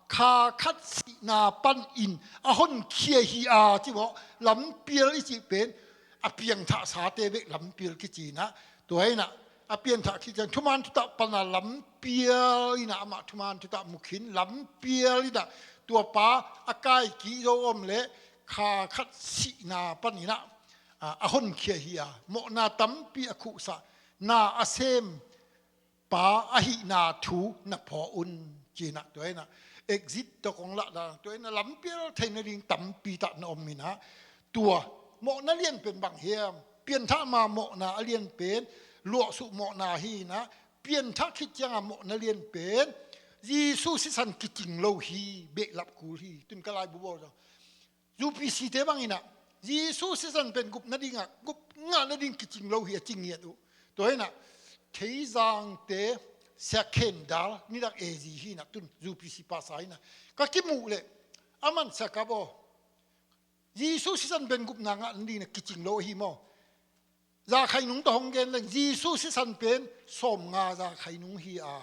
kha khat sihna panin a honkhia hi a, ci mawk. Lampial i cih pen a piangthahsate bek lampial kici-in ah, tua in ah a piangthah khit ciang thuman thutah pan a lampial in ah, amah thuman thutah mu khin lampial in ah, tua pa a kaikik zo om leh kha khat sihna panin ah, a, a honkhia hi a, mawhna tampi a khuhsah, na a sem pa ahihna thu na phawk un, ci-in ah. Tua in ah exit tawh kong lah dan, tua in ah lampial theih nading tampi tak na om in ah, tua mawhna lianpen bang hiam? Pianthak ma mawhna a lianpen, luahsuk mawhna hi in ah, pianthak khit ciangah mawhna lianpen Jesu sisan kicing lo hi, behlap kul hi. Tun ka laibu bawl zong U P C te bang in ah, Jesu sisan pen gup nadingah, gup ngah nading kicing lo hi a ci ngiat uh. Tua hi in ah, Theizang te, Sia Khen Dal, nidang A G hi in ah, tun U P C pastor hi in ah, ka kimuh leh, aman Sia Kap aw, Jesu sisan pen gupna ngah nading in ah kicing lo ahi maw? Za Khai Nung tawh hong gen leng, Jesu sisan pen sawmnga za Khai Nung hi a,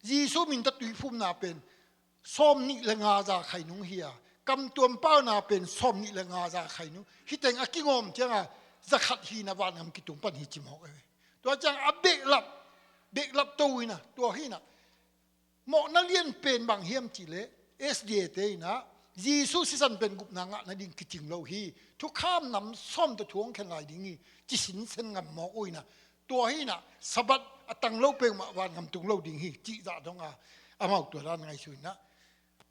Jesu min tawh tuiphumna pen sawmnih le nga za Khai Nung hi a, kamtuam pauna pen sawmnih le nga za Khai Nung. Hih teng a kingawm ciangah za khat hi in ah vangam kitung pan hi ci mawk e. Tua ciang a behlap, behlap to in ah, tua hi in ah, mawhna lianpen bang hiam cih leh, S D A te in ah, Jesu sisan pen gupna ngah nading kicing lo hi, thukham nam sawm tawh thu hong khen lai ding hi, ci sinsen ngam mawk uh in ah, tua hi in ah, Sabbath a tang lo peuhmah vangam tung lo ding hi, cih zah dong a, amau tua dan ngaihsun in ah.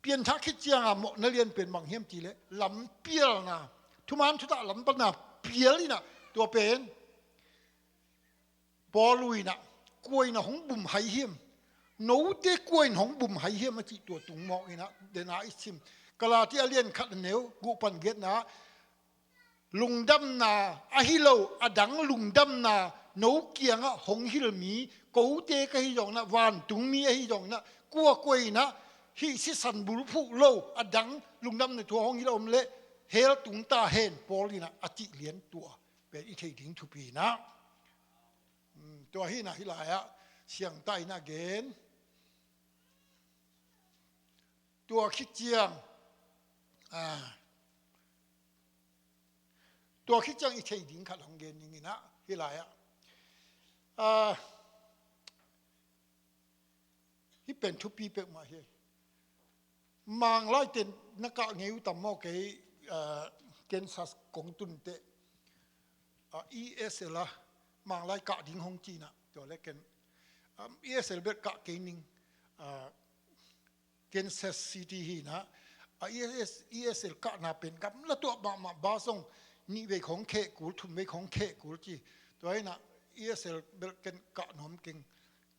Pianthak khit ciangah mawhna lianpen bang hiam cih leh, lampialna, thuman thutah lam pana pial in ah, tua pen Paul in ah, kua in ah hong bum hai hiam? Note kua in hong bum hai hiam a cih tua tung mawk in ah, dena i sim. Galati a lian khat a neu guk pan giatna, lungdamna ahi lo a dang lungdamna no kiangah hong hilh mi, kote ka hi zongin ah, vantungmi ahi zongin ah, kuakua in ah hih sisan bulphuh lo a dang lungdamna thu hong hilh om leh hell tung ta hen, Paul in ah a cih lian tua pen i theih ding thupi in ah. Um, tua hi in ah hih lai-ah siangtho in a gen. Tua khit ciang, ah, tua khit ciang i theih ding khat hong gen ning in ah hih lai-ah. Ah, hih pen thupi peuhmah hi. Manglai ten na kah ngei uh tam maw kei, ah, Kansas kong tun teh, ah, E S L ah Manglai kah ding hong ci in ah, tua leh ken, ah, E S L bel kah kei ning, ah, Kansas City hi in ah, ah, E S, E S L kahna pen gamla tuah mahmah, bus zong nih vei khawng kheh kul, thum vei khawng kheh kul ci. Tua hi in ah E S L bel ken kah nuam keng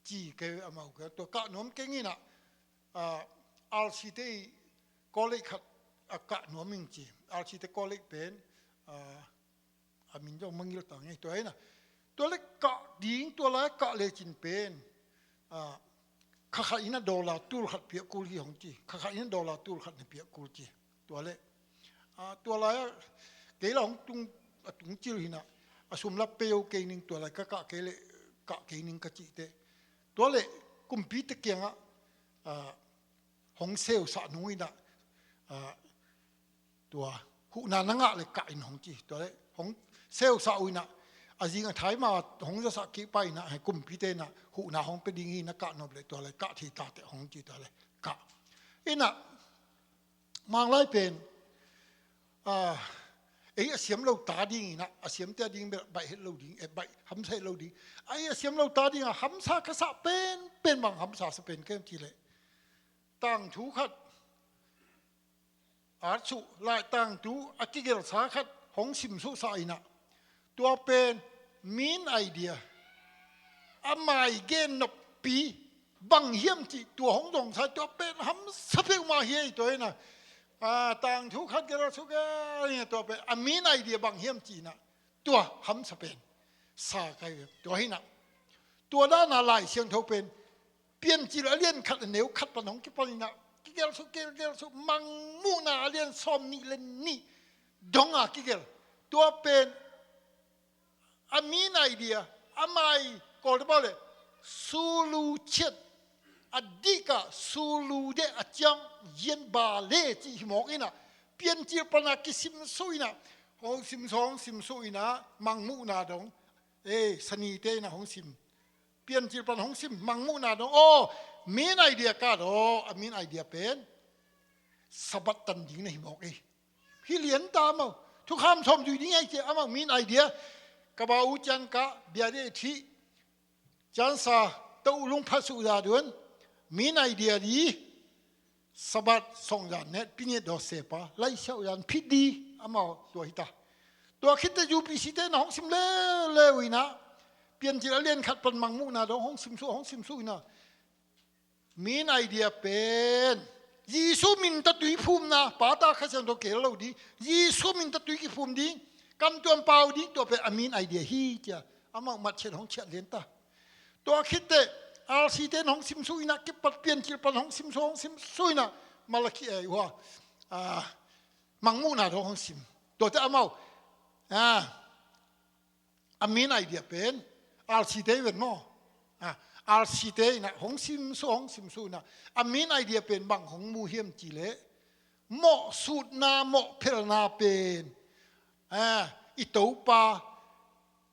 ci kei, amau kei tua kah nuam keng in ah, ah, R C te college khat a kah nuam ing ci. R C te college pen, ah, a min zong mangngilh ta ngei, tua hi in ah. Tua leh kah ding, tua lai kah lecin pen, ah, kha khat in ah dollar tul khat piak kul hi hong ci. Kha khat in ah dollar tul khat na piak kul ci. Tua leh, ah, tua lai-ah kei lah hong tung, a tung cil hi in ah, a sum lah pay uh kei ning, tua lai ka kah kei leh kah kei ning ka cih teh. Tua leh kumpite kiangah, ah, hong seusah nung in ah, ah, tua huhna na ngah le kah in hong ci. Tua le hong seusa uh inah a zing a thai ma hong zasak kik pa inah hei kumpite inah huhna hong pia ding hi, na kah nop le tua le kah thei ta teh hong ci. Tua le kah inah Manglai pen, ah, ei a siam lo ta ding inah, a siamte a ding bel baih het lo ding, eh, baih hamsa het lo ding. Ei a siam lo ta ding a hamsa ka sa pen, pen bang hamsa sa pen kem ci le. Tangthu khat, at suh, lai tangthu, a kigelsa khat, hong simsuh sa inah. Tua pen main idea. A mai gen noppi bang hiam cih tua hong zong sa, tua pen hamsa peuhmah hi ei tua inah. Ah, tangthu khat gel suk ei, tua pen a main idea bang hiam cih inah. Tua hamsa pen sa kai ve. Tua hi inah. Tua dana Lai Siangtho pen Piancil a lian khat a neu khat pan hong kipan inah. Kigel suk, kigel suk, Mangmuhna a lian sawm nih le nih donga kigel. Tua pen a main idea, a mai Kawlte pau le sulu ciat, a dika sulu deh a ciang zian ba le cih hi mawk inah, Piancil pana kisimsuh inah, hong simsuh, hong simsuh inah, Mangmuhna dong, eh, sanite inah hong sim. Piancil pan hong sim, Mangmuhna dong, aw, main idea ka daw, a main idea pen Sabbath tan ding na hi mawk ei. Hi lian ta amau. Thukham sawm zui ding ai cia amau main idea. Ka ba u cian ka bia deh thih. Ciansa to u lungphat suh za duan. Main idea di. Sabbath song zan net pinet daw sepa. Lai siau zan phit di amau tua hita. Tua khitte U P C te na hong sim leuleu inah. Piancil a lian khat pan Mangmuhna dong hong simsuh, hong simsuh inah. Main idea pen Jesu min tatui phumna, Pa, Ta, Kha Siangtho kel lo ding. Jesu min tatui kiphum ding. Kamtuam pau ding, tua pen a main idea hi cia. Amau matchiat hong chiat lian ta. Tua khitte R C te hong simsuh inah, kipat Piancil pan hong simsuh, hong simsuh inah. Malakhi, eh, hua, ah, Mangmuhna dong hong sim. Tuate amau, ah, a main idea pen R C te ven maw. Ah, R C te inah hong simsuh, hong simsuh inah. A main idea pen bang hong mu hiam ci le. Mawh sutna, mawh phelna pen, ah, i Topa,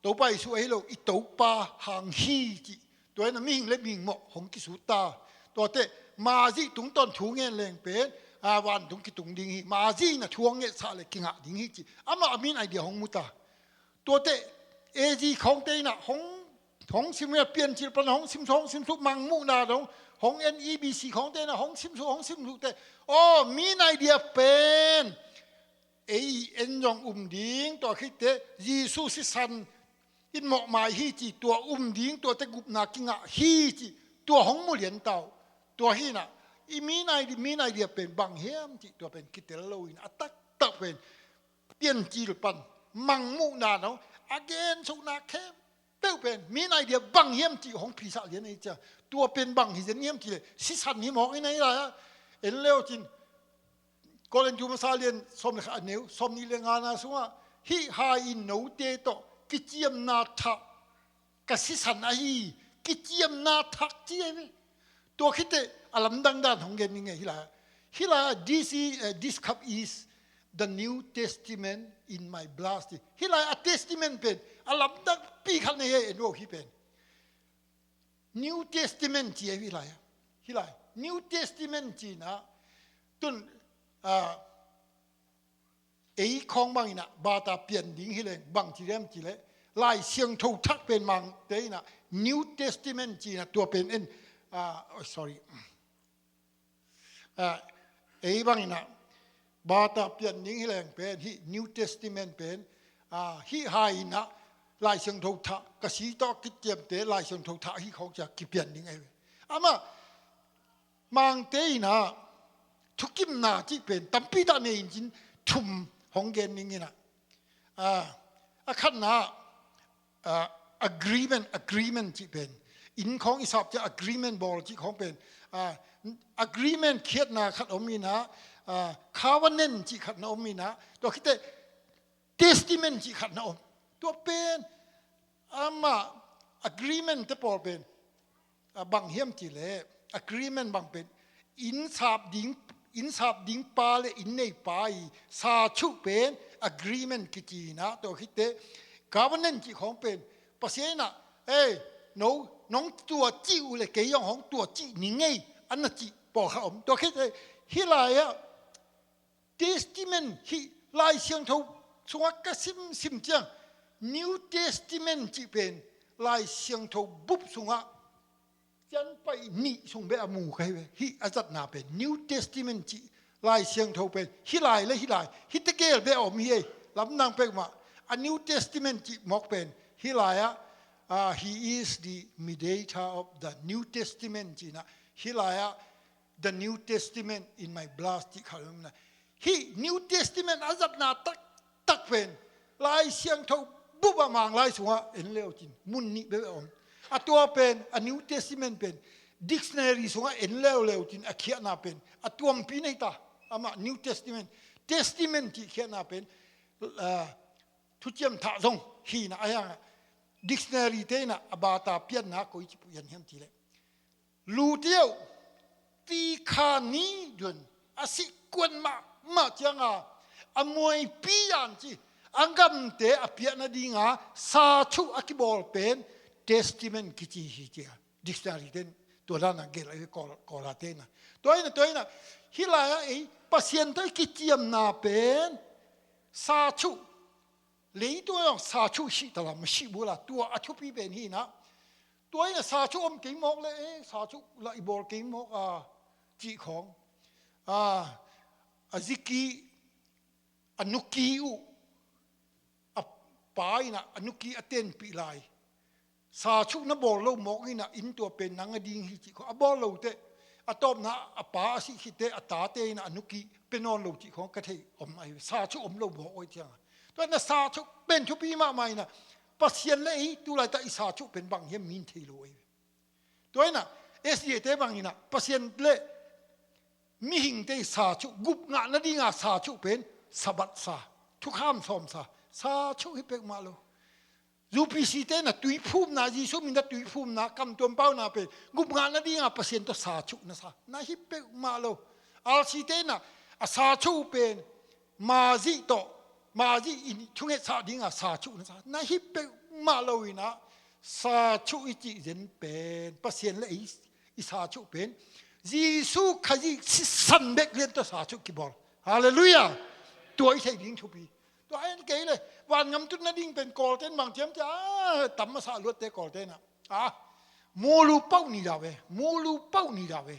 Topa Jesu ahi lo, i Topa hang hi cih. Tua inah mihing le mihing mawh hong kisut ta. Tuate, Mary tungtawn thu ngen leng pen, ah, vantung kitung ding hi. Mary inah thu hong ngetsa le kingah ding hi cih. Amah a main idea hong mu ta. Tuate, A G khawngte inah hong, hong sim inah, Piancil pan hong simsuh, hong simsuh, Mangmuhna dong, hong N E B C khawngte inah hong simsuh, hong simsuh te. Aw, main idea pen ei en zong um ding, tua khitte Jesu sisan in mawhmai hi cih tua um ding, tuate gupna kingah hi cih tua hong mu lian ta uh. Tua hi inah, i main idea, main idea pen bang hiam cih tua pen kitel lo inah, a taktak pen Piancil pan Mangmuhna dong a gensukna khempeuh pen main idea bang hiam cih hong phisah lian ei cia. Tua pen bang hi zen hiam cih le sisan hi mawk inah, hi lai ah. En leu cin Korintu masa lian sawm le khat a neu sawm nih le ngana sungah, hih hai in note tawh kiciamna thak ka sisan ahi, kiciamna thak ci ahi ve. Tua khitte a lamdang dan hong gen ning e, hi lai. Hi lai, this is, eh, this cup is the New Testament in my blood. Hi lai a testament pen a lamdangpi khat na hi e, en lo hi pen. New Testament ci ahi ve hi lai. Hi lai. New Testament ci inah. Tun, ah, ei khawng bang inah bata pian ding hi leng bang ci diam ci le, Lai Siangtho Thak pen Mangte inah New Testament ci inah tua pen en, ah, oh, sorry. Ah, ei bang inah bata pian ding hi leng pen hih New Testament pen, ah, hih hai inah Lai Siangtho Thak ka si tawh kiciamte Lai Siangtho Thak hi khawng cia kipian ding ahi ve. Amah Mangte inah thukimna cih pen tampi tak nei in cin thum hong gen ning inah. Ah, a khatna, ah, agreement, agreement cih pen. Inn khawng i sap ciang agreement bawl cih khawng pen. Ah, agreement khiatna khat om inah, ah, covenant cih khat na om inah. Tua khitte testament cih khat na om. Tua pen amah agreement te pawl pen, ah, bang hiam cih le, agreement bang pen, inn sap ding Inn sap ding pa le inn nei pa i sa thuh pen agreement kici inah, tua khit teh covenant cih khawng pen Pasian inah, ei, no, nong tua cih uh le kei zong hong tua cih ning ei, a na cih pawlkhat om. Tua khit teh hih lai-ah Testament hih Lai Siangtho sungah ka simsim ciang New Testament cih pen Lai Siangtho bup sungah cianpaih nih sung bek a mu ka hi ve. Hih a zatna pen New Testament cih Lai Siangtho pen hih lai le hih lai, hih tegel bek a om hi ei. Lamdang peuhmah, a New Testament cih mawk pen hih lai-ah, ah, "He is the mediator of the New Testament," ci inah hih lai-ah, "The New Testament in my blood," cih khat om inah. Hih New Testament a zatna taktak pen Lai Siangtho bup a Manglai sungah en leu cin mun nih bek a om. A tua pen, a New Testament pen dictionary sungah en leuleu cin a khiahna pen a tuampi nei ta. Amah New Testament, Testament cih khiahna pen, ah, thuciam thah zong hi inah, a hiangah dictionary te inah a bata pianna koi ci phuh hiam cih leh, Lu teuh, Tikha ni dun a sih kuan mahmah cianga a muaipi yan ci a gamte a piah nadinga sa thuh a kibawl pen Testament kici hi, ci a dictionary ten tua dan a gelh ahi, Kawl, Kawlate inah. Tua inah, tua inah hih lai-ah ei Pasian tawh i kiciamna pen sa thuh, leitung ah sa thuh sih ta lam, sih bula, tua a thupi pen hi inah. Tua inah sa thuh om kei mawk le, eh, sa thuh lah i bawl kei mawk a, cih khawng. Ah, a ziki, a nuki uh, a pa inah a nuki a tenpih lai. Sa thuh na bawl lo mawk inah inn tua pen nang a ding hi cih khawng a bawl lo teh, a tawpna a pa a sih khit teh a tate inah a nuki pia nawn lo cih khawng ka thei om ahi ve. Sa thuh om lo mawk ahi cianga. Tua inah sa thuh pen thupi mahmah inah Pasian le ei tu laitak i sa thuh pen bang hiam min thei lo ahi ve. Tua inah S D A te bang inah Pasian le mihingte i sa thuh, gup ngah nadinga sa thuh pen Sabbath sa, thukham sawm sa, sa thuh hi peuhmah lo. U P C te inah tuiphumna, Jesuh min tawh tuiphumna, kam tuam pauna pen gup ngah nadinga Pasian tawh sa thuh na sa, na hi peuhmah lo. R C te inah a sa thuh pen mazih tawh, mazih in thunget sah dinga sa thuh na sa, na hi peuhmah lo inah sa thuh i cih zen pen Pasian le ei i sa thuh pen Jesuh Khazih sisan bek lian tawh sa thuh kibawl. Halleluiah. Tua i theih ding thupi. Tua en kei le vangam tun nading pen Kawlten bang ciam cia, ah, tam masa luatte Kawlten ah, ah, mulu pau ni da ve, mulu pau ni da ve.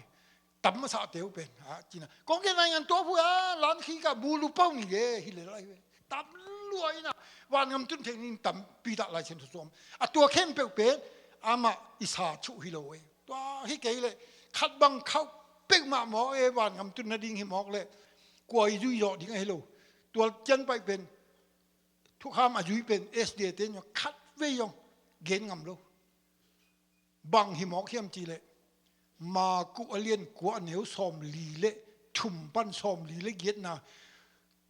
Tam masa teu pen, ah, cina kong gen nai ngan tua phu, ah, lan khi ka mulu pau ni de hi le lai ve. Tam lua inah vangam tun thei ning tampi tak Lai Siangtho suam. A tua khempeuh pen amah i sa thuh hi lo e. Tua hi kei le khat bang khauh peuhmah mawk e, vangam tun nading hi mawk le kua i zui zawh ding ahi lo. Tua cianpaih pen thukham a zui pen S D A te nyo khat vei zong gen ngam lo. Bang hi mawk hiam cih leh Maku a lian kua a neu sawmli le thum pan sawmli le giatna.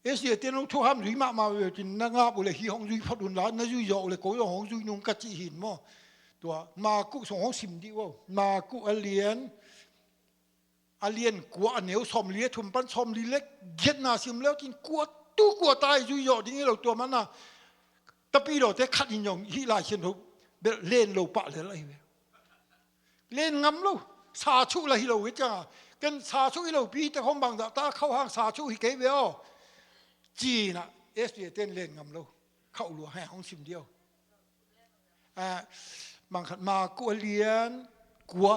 S D A te nong thukham zui mahmah ve cin na ngap uh leh hih hong zui phot un la, na zui zawh uh leh ko zong hong zui nung ka cih hin maw. Tua Maku sung hong sim dih uh. Maku a lian, a lian kua a neu sawmli le thum pan sawmli le giatna sim leu cin kua tu kua ta i zui zawh ding hi lo tua mana. Tapidawte khat in zong hih Lai Siangtho bel len lo pah lel ahi ve. Len ngam lo, sa thuh la hi lo hi cianga. Ken sa thuh hi lo pi te khong bangzah ta khauh hang sa thuh hi kei ve aw. Cina S D A ten len ngam lo. Khauh lua hai hong sim diau. Ah, bang khat Maku a lian kua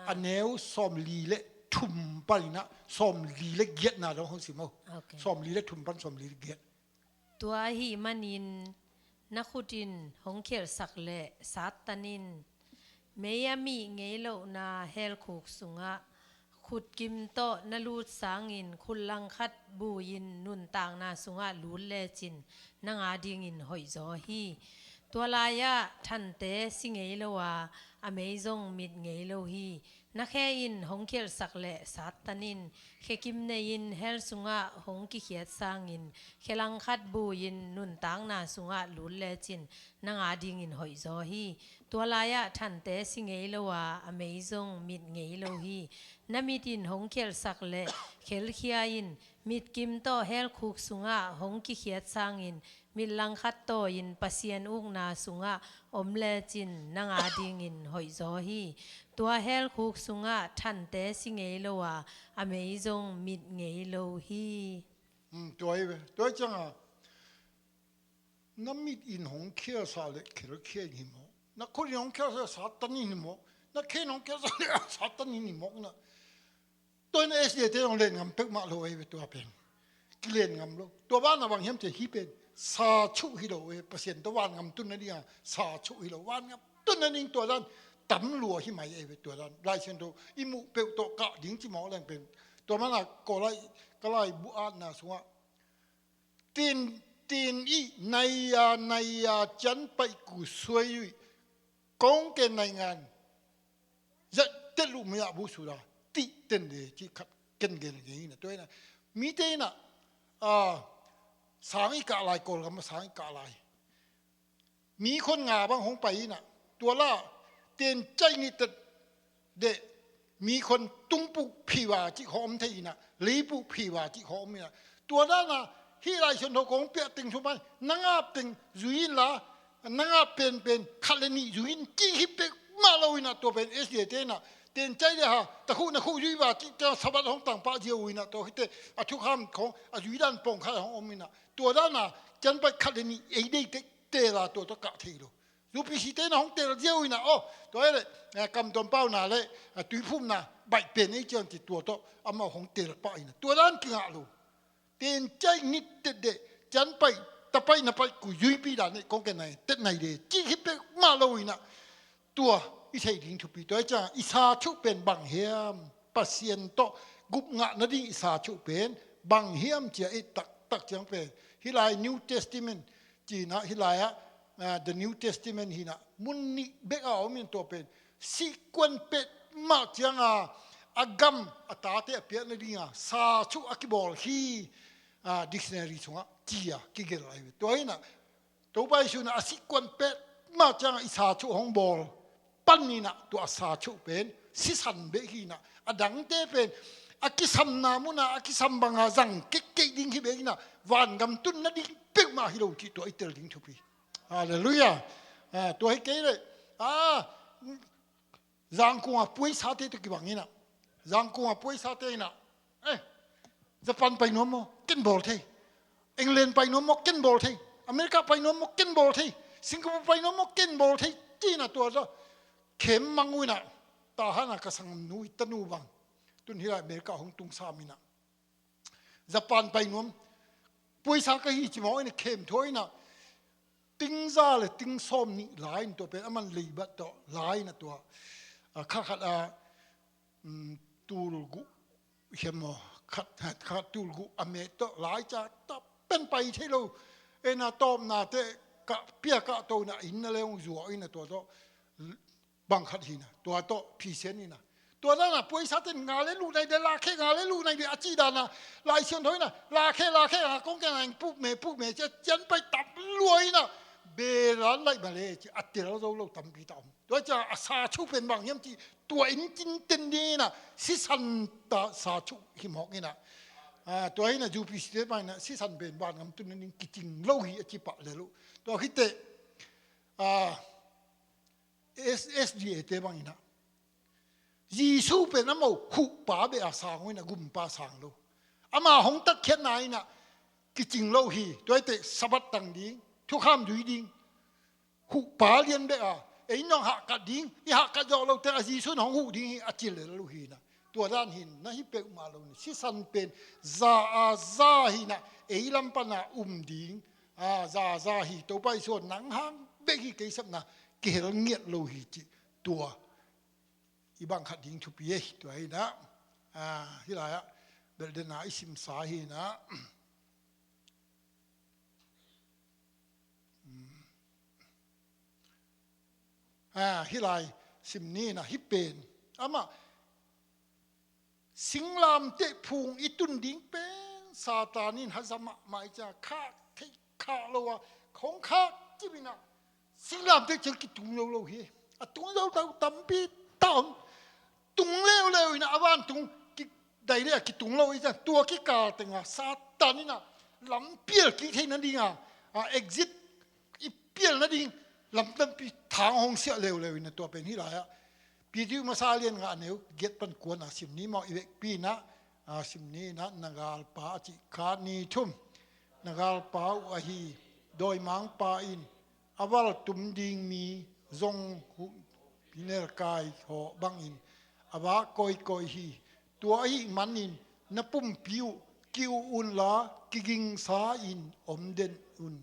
a neu sawmli le thum pan inah sawmli le giatna dong hong sim aw. Ok. Sawmli le thum pan sawmli le giat. Tua ahih manin na khut in hong khialhsak leh sattan in, mei a mih ngei lohna helkhuk sungah khutkim tawh na lut sangin khut langkhat bu-in nuntakna sungah lut lecin nang adingin hoihzaw hi. Tua lai-ah thante si ngei lo a, a mei zong mit ngei lo hi. Na khe in hong khialhsak leh Satan in khe kim nei-in hell sungah hong kikhiat sangin khe langkhat bu-in nuntakna sungah lut lecin nang adingin hoihzaw hi. Tua lai-ah thante si ngei lo a, a mei zong mit ngei lo hi. Na mit in hong khialhsak leh khelkhia in mit kim tawh hell khuk sungah hong kikhiat sangin mit langkhat tawi-in Pasian ukna sungah om lecin nang adingin hoihzaw hi. Tua hell khuk sungah thante si ngei lo a, a mei zong mit ngei lo hi. Hmm, tua hi ve. Tua hi cianga na mit in hong khialhsak leh khelkhia in hi mawk. Na khut in hong khialhsak leh Satan in hi mawk. Na khe in hong khialhsak leh Satan in hi mawk na. Tua in S D A te zong len ngam peuhmah lo ei ve tua pen. Kilen ngam lo. Tua banah bang hiam cih hih pen sa chuh hi lo ei, Pasian tawh van ngam tun nadinga sa chuh hi lo. Van ngam tun nading tua dan tam lua hi mai ei ve tua dan. Lai Siangtho i muh peuh tawh kah ding ci mawk leng pen. Tua banah ka lai, ka laibu atna sungah tin, tin i nai a, nai a cianpaih ku suai uh i kong ken naingan zat tet luh mui ah bu su da tih ten de ci khat ken gen gen ina tua ina mite ina, a, sang i kah lai, Kawlgam a sang i kah lai. Mi khon nga bang hong pai ina tua la ten caih ni tet de mi khon tungpuk phiva cih khawm thei ina, leipuk phiva cih khawm ina. Tua dana hih Lai Siangtho kong piah teng sung pan na ngap teng zui inla, na ngap penpen khat le nih zui in cih hi pek mah lo ina tua pen S D A te ina. Ten cai le ha, takhuh nakhuh zui va cih tua Sabbath hong tangpah zia uh ina tua khite a thukham khong a zui dan pawng khat hong om ina. Tua dana cianpaih khat le nih ei dei tek tela tua tua kah thei lo. U P C te na hong tel ziau ina aw, tua hi le, eh, kamtuam pauna le, eh, tuiphumna baih pen ei ciang ci tua tawh amau hong tel pah ina. Tua dan kingah lo. Ten cai nit tet de, cianpaih, tapaih napaih ku zuipi dan ei kong ken nai, tet nai de, cih hi pek mah lo ina. Tua i theih ding thupi tua hi ciang i sa thuh pen bang hiam? Pasian tawh gupngah nading i sa thuh pen bang hiam cia i taktak ciang pen hih lai New Testament cina hih lai-ah, ah, The New Testament hina mun nih bek a om in tua pen sihkuan pet mah cianga a gam a tate a piak nadinga sa thuh a kibawl hi, ah, dictionary sungah cia kigelh ahi ve. Tua hina Topa Jesu na a sihkuan pet mah cianga i sa thuh hong bawl pan ina tua a sa thuh pen sisan bek hina a dangte pen a kisamna muna a kisam banga zang kekkeih ding hi bek ina vangam tun nading pek mah hi lo cih tua i tel ding thupi. Halleluiah. Ah, tua hi kei le, ah, Zangkunga puaisate tawh kibang ina, Zangkunga puaisate ina, eh, Japan pai nuam maw ken bawl thei, England pai nuam maw ken bawl thei, America pai nuam maw ken bawl thei, Singapore pai nuam maw ken bawl thei, tina tua zaw khem mang uh ina, tahana ka sangam nu i tanu bang tun hila America hong tung sam ina, Japan pai nuam puaisa ka hi ci mawk ina khem thua ina, tingza le ting sawm nih lai in tua pen a man leibat tawh lai ina tua, a, khat khat a, um, tulguh hiam maw, khat, khat tulguh a met tawh lai ca ta pen pai thei lo. Ena tawpna te ka pia ka to ina inn na leng zuah ina tua tawh bang khat hina, tua tawh phisian ina. Tua dana puaisa ten nga le luh nai de, lakhe nga le luh nai de a ci dana, Lai Siangtho ina lakhe lakhe nga kong kena in puh me puh me cia cian pai tam lua ina, belan laih male ci a tel zo lo tampi ta om. Tua cia a sa thuh pen bang hiam ci tua in cin ten dina sisan ta sa thuh hi mawk ina. Ah, tua ina U P C te bang ina sisan pen bang ngam tun ina ning kicing lo hi a ci pah le lo. Tua khite, ah, S-, S D A te bang ina Jesu pen amau huhpa beh a sang uh ina gumpa sang lo. Ama hong tatkhiatna ina kicing lo hi. Tuaite Sabbath tang ding, thukham zui ding, huhpa lian beh a, ei nong hahkat ding, i hahkat zawh lote a Jesu in hong huh ding hi a ci lel uh hi ina. Tua dan hin na hi peuhmah lo ni. Sisan pen za a za hi ina, ei lam pana um ding a za a za hi. Topa Jesu nang hang bek hi, kei sepna kihel ngiat lo hi ci tua i bang khat ding thupi e. Tua hi ina, ah, hih lai-ah beldena i simsa hi ina. Ah, hih lai sim ni ina, hih pen amah Singlamteh phung i tun ding pen Satan in haza mahmah i ciang khak theih khak lo a, khong khak kip in ah singlamteh ciang kitung lo lo hi. A tung lo lo tampi ta om. Tung leuleu in ah a vantung kidai le a kitung lo i ciang tua kikal tengah Satan in ah lampial kik theih nading a, a exit i pial nading lam tampi thang hong siah leuleu in ah tua pen hih lai-ah Peter masa lian nga neu giat pan kuan a sim ni maw i vekpi in ah, a sim ni in ah na galpa a cih kha ni thum. Na galpa uh ahi dawimangpa in a val tum ding mi zong humpinelkai hawh bangin a vak kawikawi hi. Tua ahih manin na pumpi uh ki-uh unla kigingsa in om den un.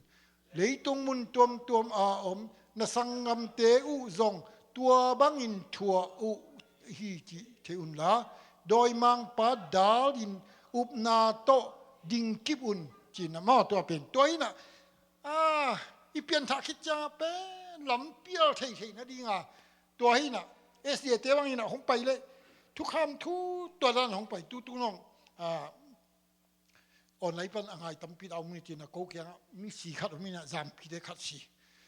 Leitung mun tuamtuam a om na sanggamte uh zong tua bangin thuah uh hi cih thei unla dawimangpa dal in upna tawh dingkip un, ci-in ah maw tua pen tua in ah, a, i pianthah khit ciangah pen lampial thei thei nading a, tua hi in ah S D A te bang in ah hong pai leh thukham thu tua dan hong pai tutung nong, a, online pan a ngai tampi a om ni ci-in ah ko kiangah misi khat om in ah zampite khat si,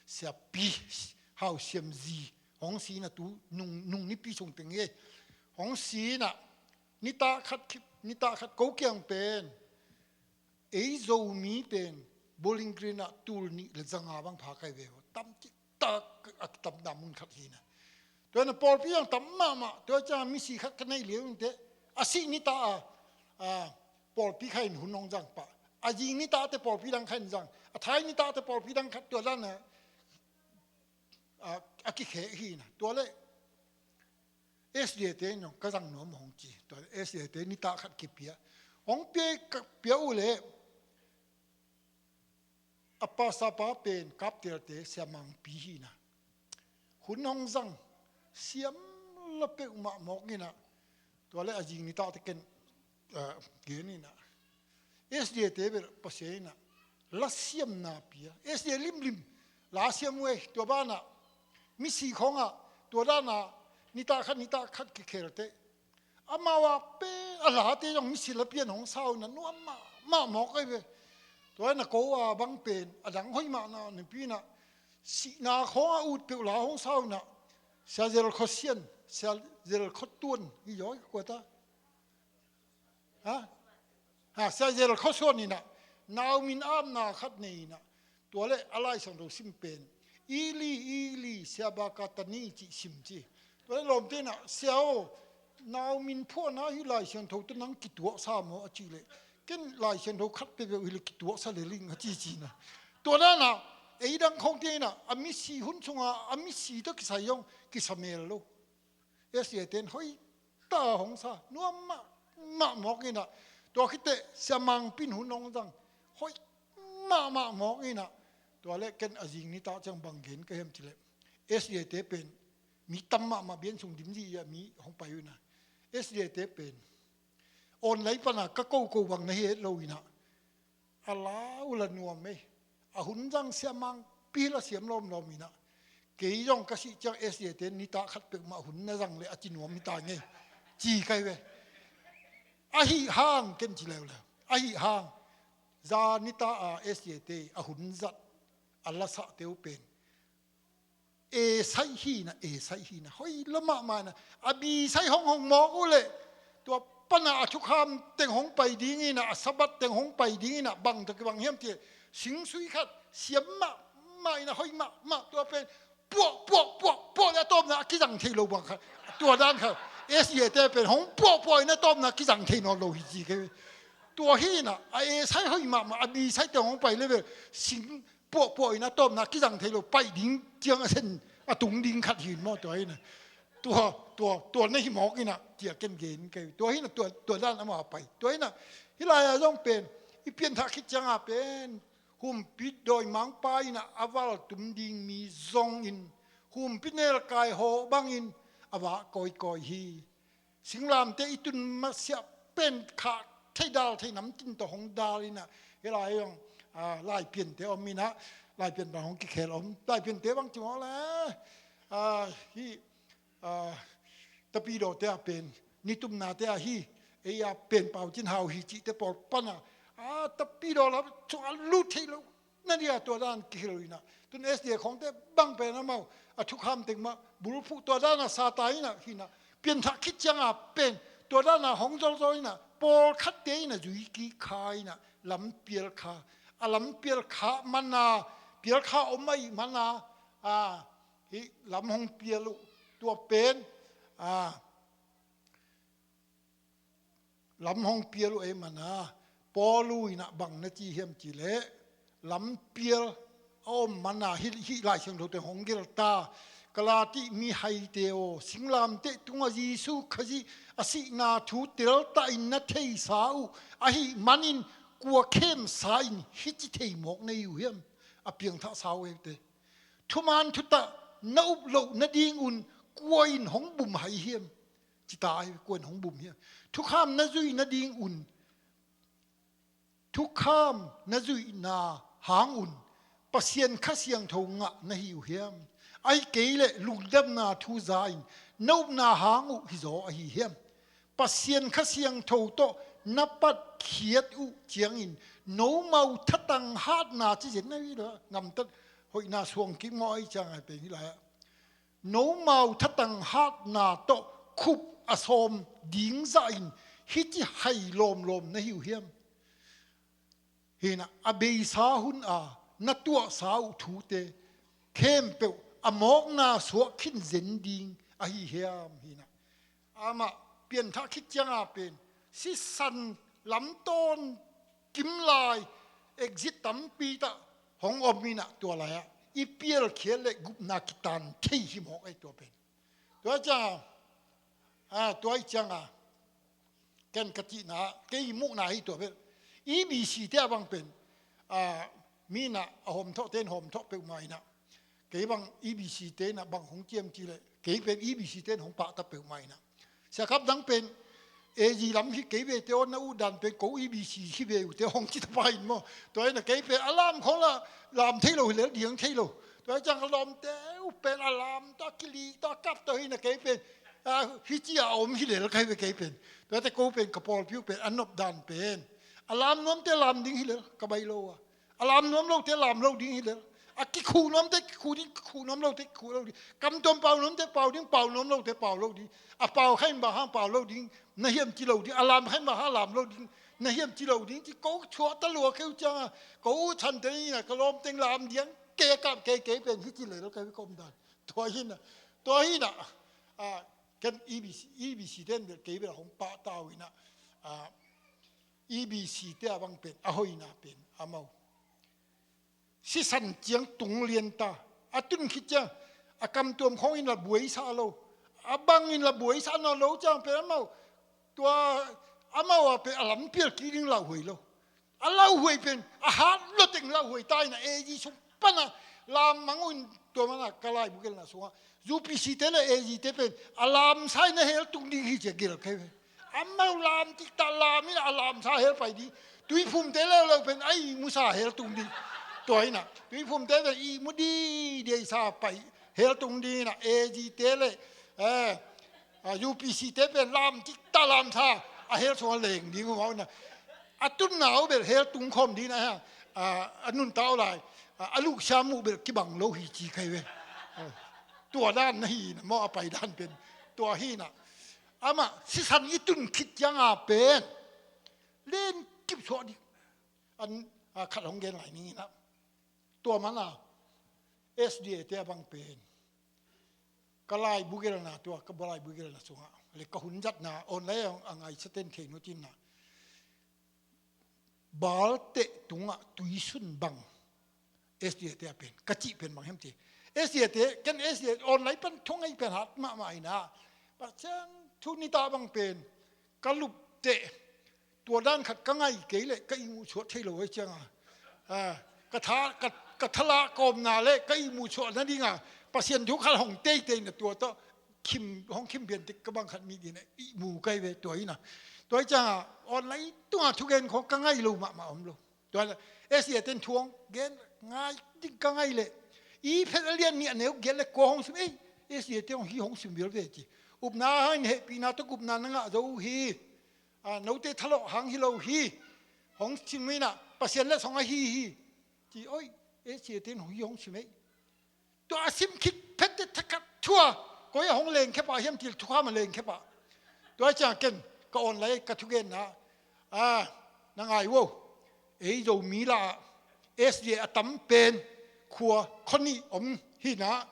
siapi hau siam zi hong si in ah tu nung, nung nipi sung teng hi. Hong si in ah nitah khat khip, nitah khat ko kiang pen ei Zomi pen Bowling Green ah tul nih le zanga bang pha kai ve uh. Tam cik tak a kitamna mun khat hi in ah. Tua in ah pawlpi zong tam mahmah, tua ciang misi khat ka neih liau in teh a sih nitah a, a, pawlpi khat in hun hong zang pah. A zing nitah teh pawlpi dang khat in zang. A thai nitah teh pawlpi dang khat tua dan a, a, a kikhek hi in ah. Tua leh S D A te in zong ka zang nuam hong ci. Tua leh S D A te nitah khat kipia. Hong pia, ka pia uh leh a pastor pa pen Kaptelte siamangpi hi in ah. Hun hong zang siam la peuhmah mawk in ah. Tua leh a zing nitah teh ken, a, gen in ah S D A te bel Pasian in ah la siamna pia. S D A limlim la siam uh ei, tua banah misi khawngah tua danah nitah khat nitah khat kikhel teh amau ah pen a late zong misi la pian hong sa uh in ah nuam mahmah mawk ei ve. Tua in ah ko a bang pen a dang hoih mahmah napi in ah sihna khawngah ut peuh la hong sa uh in ah Sia Zel Khaw Sian, Sia Zel Khaw Tuan hi zaw i ka kuat a. Ha? Ha, Sia Zel Khaw Suan in ah nau min apna khat nei in ah tua leh a Lai Siangtho sim pen Ili, Ili, sabakthani cih sim ci. Tua leh lawmte in ah, Sia aw, nau min phuahna hi Lai Siangtho tawh nang kituahsa maw a cih leh ken Lai Siangtho khat peuhpeuh hi leh kituahsa lel ing a ci ci in ah. Tua dan ah ei dang khawngte in ah a misi hun sungah a misi tawh kisai zong kisa mel lo. S D A te in hoih ta hong sa nuam mahmah mawk in ah, tua khit teh siamangpi in hun hong zang hoih mahmah mawk in ah, tua leh ken a zing nitah ciang bang gen ka hiam cih leh S D A te pen mi tam mahmah bian sung dim zih a mi hong pai uh in ah S D A te pen online pan a ka koko bang na hi het lo in ah a lau la nuam ei. A hun zang siamangpi la siam lawmlawm in ah kei zong ka sih ciang S D A te nitah khat peuhmah hun na zang leh a ci nuam hi ta ngei ci kai ve. Ahi hang ken ci leuleu ahi hang za nitah a S D A te a hun zat a lasahte uh pen A sai hi in ah, A sai hi in ah, hoih lo mahmah in ah, a B sai hong hong mawk uh leh tua pan a a thukham teng hong pai ding in ah, a Sabbath teng hong pai ding in ah, bang tawh kibang hiam cih leh sing sui khat siam mahmah in ah, hoih mahmah tua pen puah puah puah puah leh a tawpna a kizang thei lo bang khat, tua dan khat S D A te pen hong puah puah in a tawpna kizang thei nawn lo hi ci kei. Tua hi in ah, a A sai hoih mahmah, a B sai teng hong pai leh bel sing puahpuah in a tawpna kizang thei lo, paih ding ciang a sen a tung ding khat hi in maw, tua hi in ah. Tua, tua, tua na hi mawk in ah, ci-a ken gen kei. Tua hi in ah, tua, tua dan amah pai. Tua hi in ah, hih lai-ah zong pen i pianthah khit ciangah pen humpidawimangpa in ah a valtum ding mi zongin humpinelkai hawh bangin a vak kawikawi hi. Singlamteh i tun masiah pen khah thei dal thei namtin tawh hong dal in ah, hih lai zong, ah, laipiante om in ah, laipian bang hong kikhel om, laipiante bang ci mawk leh, ah, hih, ah, Tapidawte ah pen nitumnate ah hih Ei a pen Pau Cin Hau hi cihte pawl pana a tapidaw lam sungah lut theih loh na dia tua dan kihilh inah, tun S D A khawngte bang pen amau a thukham teng mah bulphuh tua dana sata inah hinah, pianthah khit cianga pen tua dana hong zolzol inah, pawlkhatte inah zui kik kha inah, lampial kha, a lampial kha mana, pial kha om ahi mana, a, hi lam hong pial uh, tua pen, a, lam hong pial uh ei mana, Paul uh inah bang na ci hiam cih leh, lampial a om mana hi, hih Lai Siangtho teng hong gelta. Galati mihaite aw, singlamteh tungah Jesu Khazih a sihna thu teltahin na theisa uh ahih manin kua khemsa in hici thei mawk na hi uh hiam? A piangthah sau eute. Thuman thutah na up loh nadingun kua in hong bum hai hiam? Cita ahi kua in hong bum hiam? Thukham na zuih nadingun, thukham na zuihna hangun Pasian Kha Siangtho ngah na hi uh hiam? Ahi kei leh lungdamna thu za in na upna hang uh hizaw ahi hiam? Pasian Kha Siangtho tawh na patkhiat uh ciangin nomau thatang hatna ci zen na hi lo, ngamtat hoihna suang kik maw ahi ciang ai peng hi lai ah. Nomau thatang hatna tawh khup a sawm ding zahin hici hai lawmlawm na hi uh hiam? Hinah a beisa hun a na tuahsa uh thute khempeuh a mawkna suah khin zen ding ahi hiam? Hinah amah pianthah khit cianga pen sisan lamtawn kimlai exit tampi tah hong om inah, tua lai-ah i pialkhiat le gupna kitan thei hi mawk ei tua pen. Tua cianga, a, tua i cianga ken ka cihna, kei i muhna hi tua pen. E B C te a bang pen, a, mi inah a hawmthawh ten hawmthawh peuhmah inah, kei bang E B C te inah bang hong ciam cih leh kei pen E B C ten hong pahta peuhmah inah. Siakap dang pen A G lam hi kei ve te aw, na uh dan pen ko E B C hi ve uh te hong ci tapa in maw. Tua inah kei pen a lam khawng la lam thei lo hi lel, diang thei lo. Tua ciang a lawmte uh pen a lam tawh a kili tawh a kap tawh hi inah kei pen, a, hici a om hi lel kai ve kei pen. Tua te ko pen ka pawlpi uh pen a nop dan pen a lam nuamte lam ding hi lel ka bai lo a. A lam nuam lote lam lo ding hi lel. A kikhuh nuamte kikhuh ding, kikhuh nuam lote kikhuh lo ding. Kamtuam pau nuamte pau ding, pau nuam lote pau lo ding. A pau kha in bang hang pau lo ding na hiam ci lo ding. A lam kha in bang hang lam lo ding na hiam ci lo ding. Ci ko thuah ta lua kei uh cianga, ko uh chan teng inah ka lawm teng lam diang kei a kap kei, kei pen hici lel kei ka om dan. Tua hi inah, tua hi inah, a, ken E B C, E B C ten bel kei bel hong pahta uh inah, a, E B C te a bang pen a hoihna pen amau sisan ciang tung lianta, a tun khit ciang a kamtuam khawng in la buaisa lo, a bang in la buaisa nawn lo ciang pen amau, tua amau a pen a lampial kik ding lauhuai lo. A lauhuai pen a hat loteng lauhuai ta inah A G sung pana lam mang uh in, tua mana ka laibu gelna sungah U P C te le A G te pen a lamsa in a hel tung ding hi ci a gel kai ve. Amau lam tiktak lam inah a lamsa hel pai ding. Tuiphumte leuleu pen a ihmusa hel tung ding. Tua inah Tuiphumte pen ihmu didiaisa pai hel tung ding inah A G te le, eh, a, U P C te pen lam tiktak lamsa a hel sungah leng ding uh mah inah. A tunna uh bel hel tung khawm ding inah, a, a nuntak uh lai, a, a luksiam uh bel kibang lo hi ci kai ve. A, tua dan na hi inah maw a pai dan pen. Tua hi inah amah sisan i tun khit cianga pen len kip suah ding. An, a, khat hong gen lai ning inah. Tua mana S D A te a bang pen ka laibu gelna tua, ka laibu gelna sungah le ka hun zatna online a ngaisa ten thei nutinna. Balteh tungah tuisun bang S D A te a pen ka cih pen bang hiam ci. S D A te, ken S D A online pan thong ei pen hat mahmah inah. Pasian thu nita bang pen ka lupteh tua dan khat ka ngai kei leh ka ihmuh suah thei lo ei cianga, a, ka tha, ka, ka thalah kawmna le ka ihmuh suah nadinga Pasian thu khat hong teitei na tua tawh khim, hong khim pian tik ka bang khat mi dina ihmu kai ve tua inah. Tua i cianga online tunga thugen khawng ka ngai lo mahmah om lo. Tua inah S D A ten thu hong gen ngai ding ka ngai leh i phet a lian nih a neu gen le kua hong sim ei, S D A te hong hi hong sim vial ve ci. Upna hang in hehpihna tawh gupna na ngah zo uh hi. A, note thalawh hang hi lo hi. Hong sim inah Pasian letsong ahi hi. Ci oi, e, ciatin hong hi hong sim ei. Tua a sim khit phette thakhat thua, koi a hong lengkhia pah hiam cih thukham a lengkhia pah. Tua ciang ken ka online ka thugenna, a, na ngai uh o. Ei Zomi lah ah S D A a tam pen khua khuanih om hinah,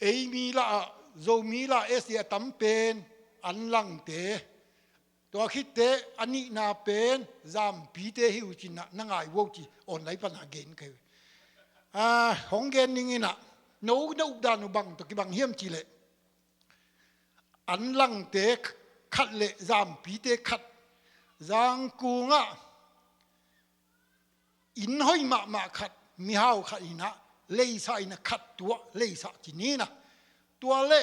ei mi lah ah, Zomi lah S D A a tam pen an langte. Tua khitte a nihna pen zampite hi uh cinah na ngai uh o ci online pana gen kei. A, hong gen ning inah, no na updan uh bang tawh kibang hiam cih leh, an langte khat le zampite khat, Zangkung ah inn hoih mahmah khat, mihau khat inah, leisah inah khat tuah, leisah ci ni inah. Tua le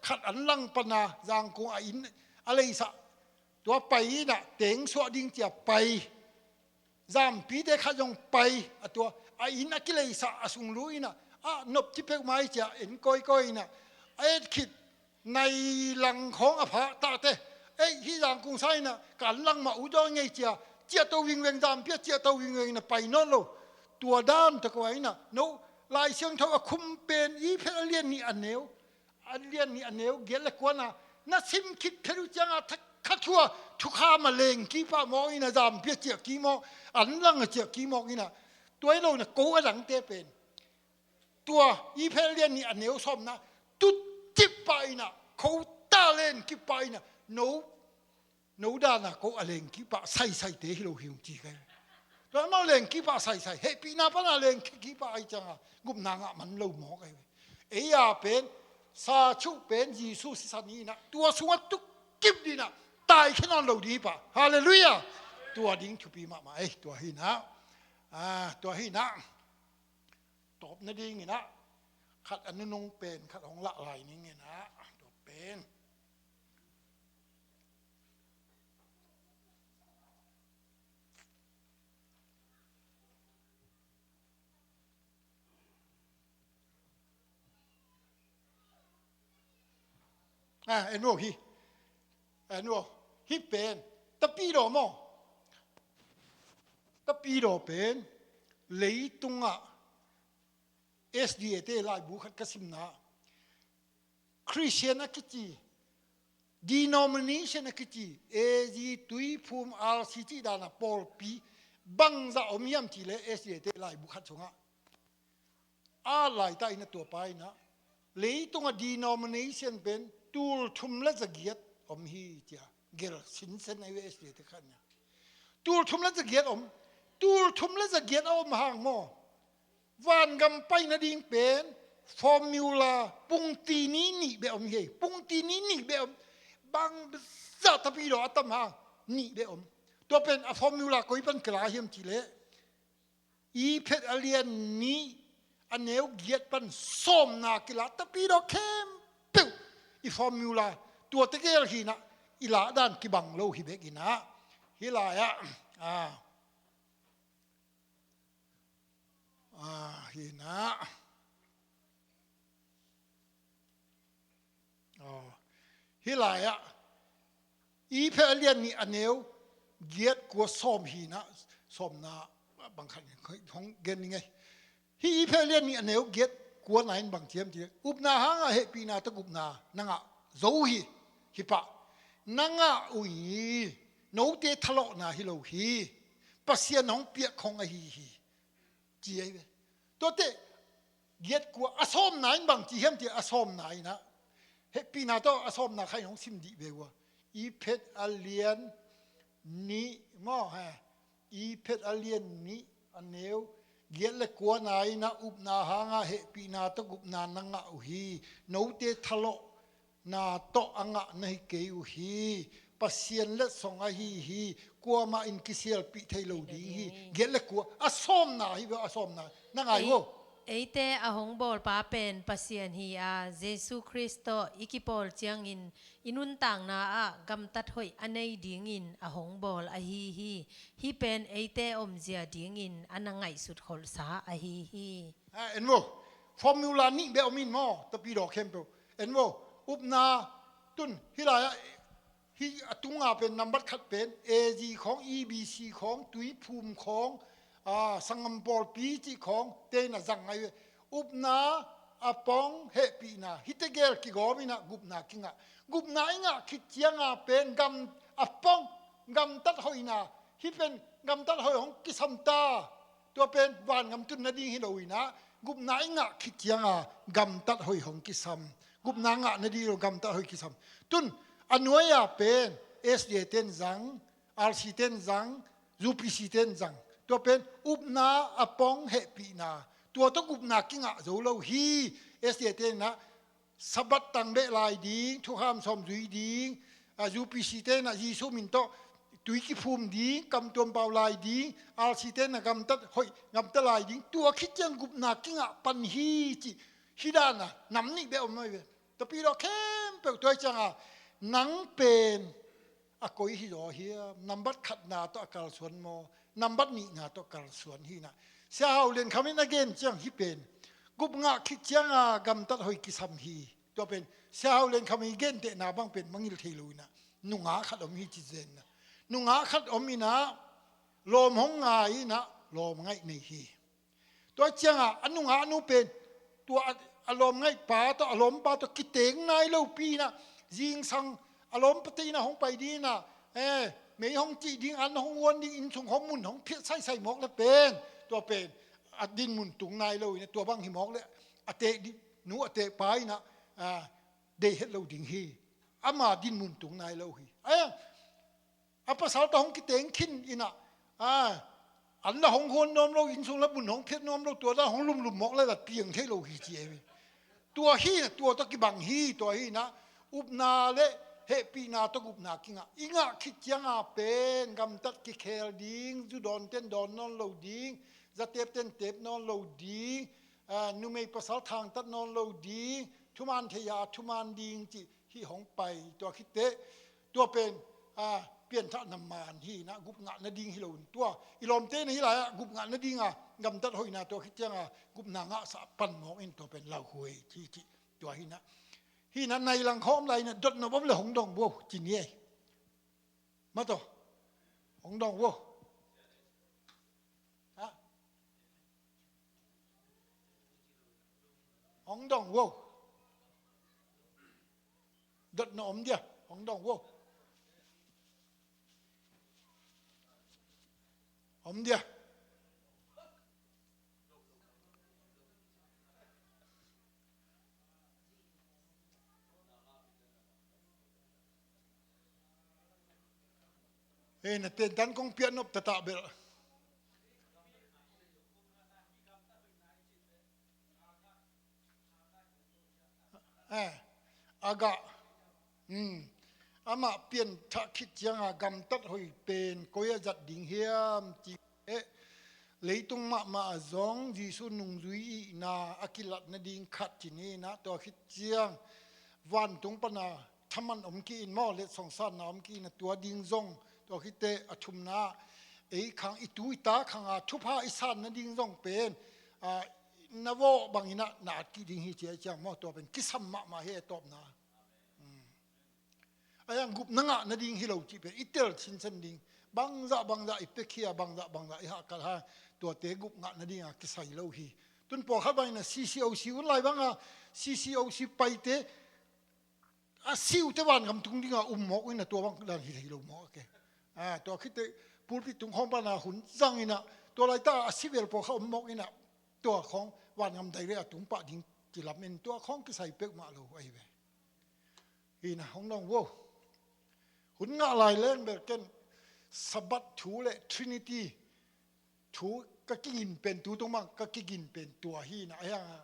khat an lang pana Zangkung a inn a leisah, tua pai inah teng suah ding cia pai. Zampite khat zong pai, a tua a inn a kileisah a sung lu inah, a nop ci peuhmah i cia en kawikawi inah, a et khit nai lang khawng a phah tahte, ei, hih Zangkung sa inah ka an lang mah uh dawi ngei cia, ciahto vingveng, zampi ah ciahto vingveng inah pai nawn lo. Tua dan tawh kua inah, no, Lai Siangtho a khum pen i phet a lian nih a neu, a lian nih a neu giat le kuana, na sim khit phet uh cianga thakhat thua, thukham a leng kipah mawk inah, zampi ah ciah kimawk, an lang a ciah kimawk inah, tua hi lo inah ko a dangte pen tua i phet a lian nih a neu sawmna tutip pah inah, khota len kipah inah, no, no dana ko a leng kipah saisaite hi lo hi ung ci kei. Tua amau leng kipah saisai, hehpihna pana leng kipah ai cianga gupna ngah man lo mawk ai ve. Ei a pen, sa chuh pen Jesu sisan inah, tua sungah tukip dinah, taikhia nawn lo dih pah. Halleluiah. Tua ding thupi mahmah ei, tua hinah. A, tua hinah. Tawp nadinginah khat a nunung pen khat hong lah lai ninginah, tawp pen. A, en uh hi. En uh, hih pen Tapidaw maw? Tapidaw pen leitungah S D A te laibu khat ka simna, Christian a kici, denomination a kici, A G, Tuiphum, R C cih dana pawlpi bangzah om hiam cih leh S D A te laibu khat sungah a laitah inah tua pa inah, leitungah denomination pen tul thum le zagiat om hi cia gel sinsen ai ve S D A te khat nia. Tul thum le zagiat om, tul thum le zagiat a om hang maw? Vangam pai nading pen formula pungtini nih beh om hi. Pungtini nih beh om. Bangzah Tapidaw a tam hang nih beh om. Tua pen a formula koi pan kila hiam cih leh, i phet a lian nih a neu giat pan sawmna kila, Tapidaw khempeuh i formula, tua tegel hinah i lahdan kibang lo hi bek inah. Hih lai-ah, a, a, hinah. Aw, hih lai-ah i phet a lian nih a neu giat kua sawm hinah, sawmna bang khat hong gen ning ei. Hih i phet a lian nih a neu giat kuana in bang ci hiam cih leh, upna hangah hehpihna tawh gupna na ngah zo uh hi. Hih pah na ngah uh hi. Note thalawhna hi lo hi. Pasian hong piak khong ahi hi, ci ahi ve. Tuate giat kua a sawmna in bang ci hiam cih leh, a sawmna inah, hehpihna tawh a sawmna khat in hong sim dih ve ua. I phet a lian nih maw, he? I phet a lian nih a neu giat le kuana inah, upna hangah hehpihna tawh gupna na ngah uh hi. Note thalawh na tawh a ngah na hi kei uh hi. Pasian letsong ahi hi. Kuamah in kisialpih thei lo ding hi. Giat le kua a sawmna hi ve, a sawmna na ngai uh o. Eite a hong bawlpa pen Pasian hi a, Jesu Khrist tawh i kipawl ciangin i nuntakna ah gamtat hoih a nei dingin a hong bawl ahi hi. Hih pen eite omzia dingin a na ngaihsut kholhsa ahi hi. A, en vo. Formula nih beh om in maw, Tapidaw khempeuh. En vo. Upna tun hih lai-ah Hih a tunga pen nambat khat pen A G khawng, E B C khawng, tuiphum khawng, a, sanggam pawlpi cih khawng, tein a zang ngai ve. Upna, a pong, hehpihna, hihte gel kigawm inah gupna kingah. Gupna i ngah khit cianga pen gam, a pong, gamtat hoihna, hih pen gamtat hoih hong kisam ta. Tua pen vangam tun nading hi lo inah, gupna i ngah khit cianga gamtat hoih hong kisam. Gupna ngah nading lo gamtat hoih kisam. Tun, a nuai-a pen S D A ten zang, R C ten zang, U P C ten zang. Tua pen upna, a pong, hehpihna. Tua tawh gupna kingah zo lo hi. S D A ten inah Sabbath tangbeh lai ding, thukham sawm zui ding, a, U P C ten inah Jesu min tawh tui kiphum ding, kamtuam pau lai ding, R C ten inah gamtat hoih, gamtat lai ding, tua khit ciang gupna kingah pan hi cih, hih dana nam nih beh om mai ve. Tapi lo khempeuh tua hi cianga, nang pen a koi hi zaw hiam? Nambat khatna tawh a kalsuan maw? Nambat nihna tawh kalsuan hi inah. Sia Hau Lian Kham in a gen ciang hih pen, gup ngah khit cianga gamtat hoih kisam hi. Tua pen Sia Hau Lian Kham i gentehna bang pen mangngilh thei lo inah, nungak khat om hi ci zen inah. Nungak khat om inah, lawm hong ngai inah, lawm ngaih nei hi. Tua ciangah a nungak nu pen tua a, a lawm ngaihpa tawh, a lawmpa tawh kiteng nai lopi inah, zingsang a lawmpa te inah hong pai ding inah, eh, mei hong cih ding, an hong huan ding, inn sung hong mun hong phiat saisai mawk le pen, tua pen a dinmun tung nai lo inah, tua bang hi mawk le a teh ding, nu a teh pa inah, ah, deih het lo ding hi. Ama dinmun tung nai lo hi. Ai, a pasal tawh hong kiteng khin inah, a, an la hong huan nuam lo, inn sung la mun hong phiat nuam lo, tua la hong lumlum mawk le la piang thei lo hi ci e. Tua hi, tua tawh kibang hi, tua hi inah, upna le hehpihna tawh gupna kingah. I ngah khit cianga pen gamtat kikhel ding, zu dawn ten dawn nawn lo ding, zatep ten tep nawn lo ding, a, numei pasal thangtat nawn lo ding, thuman thei-a thuman ding cih hih hong pai. Tua khit teh, tua pen, a, pianthahna man hi inah, gup ngah nading hi lo in. Tua i lawmte inah hih lai-ah gup ngah nadinga gamtat hoihna, tua khit cianga gupna ngahsa pan mawk in, tua pen lauhuai cih, cih, tua hi inah. Hih inah nai lang khawm lai inah, dotnop om le hong dong vo ci ni ei. Mah tawh hong dong vo. Ha? Hong dong vo. Dotna om dia, hong dong vo. Om dia. Eh, na tentan kong piak nop taktak bel. Eh, a gah, hmm, amah pianthah khit cianga gamtat hoih pen koi a zat ding hiam cih leh, leitung mahmah ah zong Jesuh nungzui ihna a kilat nading khat ci ni inah, tua khit ciang vantung pana thaman om kei in maw, letsong sanna om kei inah, tua ding zong, tua khit teh a thumna, ei khang, i tu i ta khanga thupha i san nading zong pen, a, na vawh bang inah na at kei ding hi ci a ciang maw, tua pen kisam mahmah hi a tawpna. Hmm. A yang gupna ngah nading hi lo cih pen i tel sinsen ding. Bangzah bangzah i piakhia, bangzah bangzah i hahkat ha, tuate gup ngah nadinga kisai lo hi. Tun pawlkhat bang inah C C O C hun lai banga, C C O C paite, a siute vangam tung dinga um mawk inah, tua bang dan hi thei lo mawk a ke. A, tua khit teh pulpit tung khawng pana hun zang inah, tua laitaka a si vel pawlkhat om mawk inah, tua khawng vangam direct a tung pah ding kilam in, tua khawng kisai peuhmah lo ahi ve. Hi inah hong dong vo. Hun ngah lai leng bel ken Sabbath thu le Trinity thu ka kigin pen, tu tung bang ka kigin pen tua hi inah, a hiangah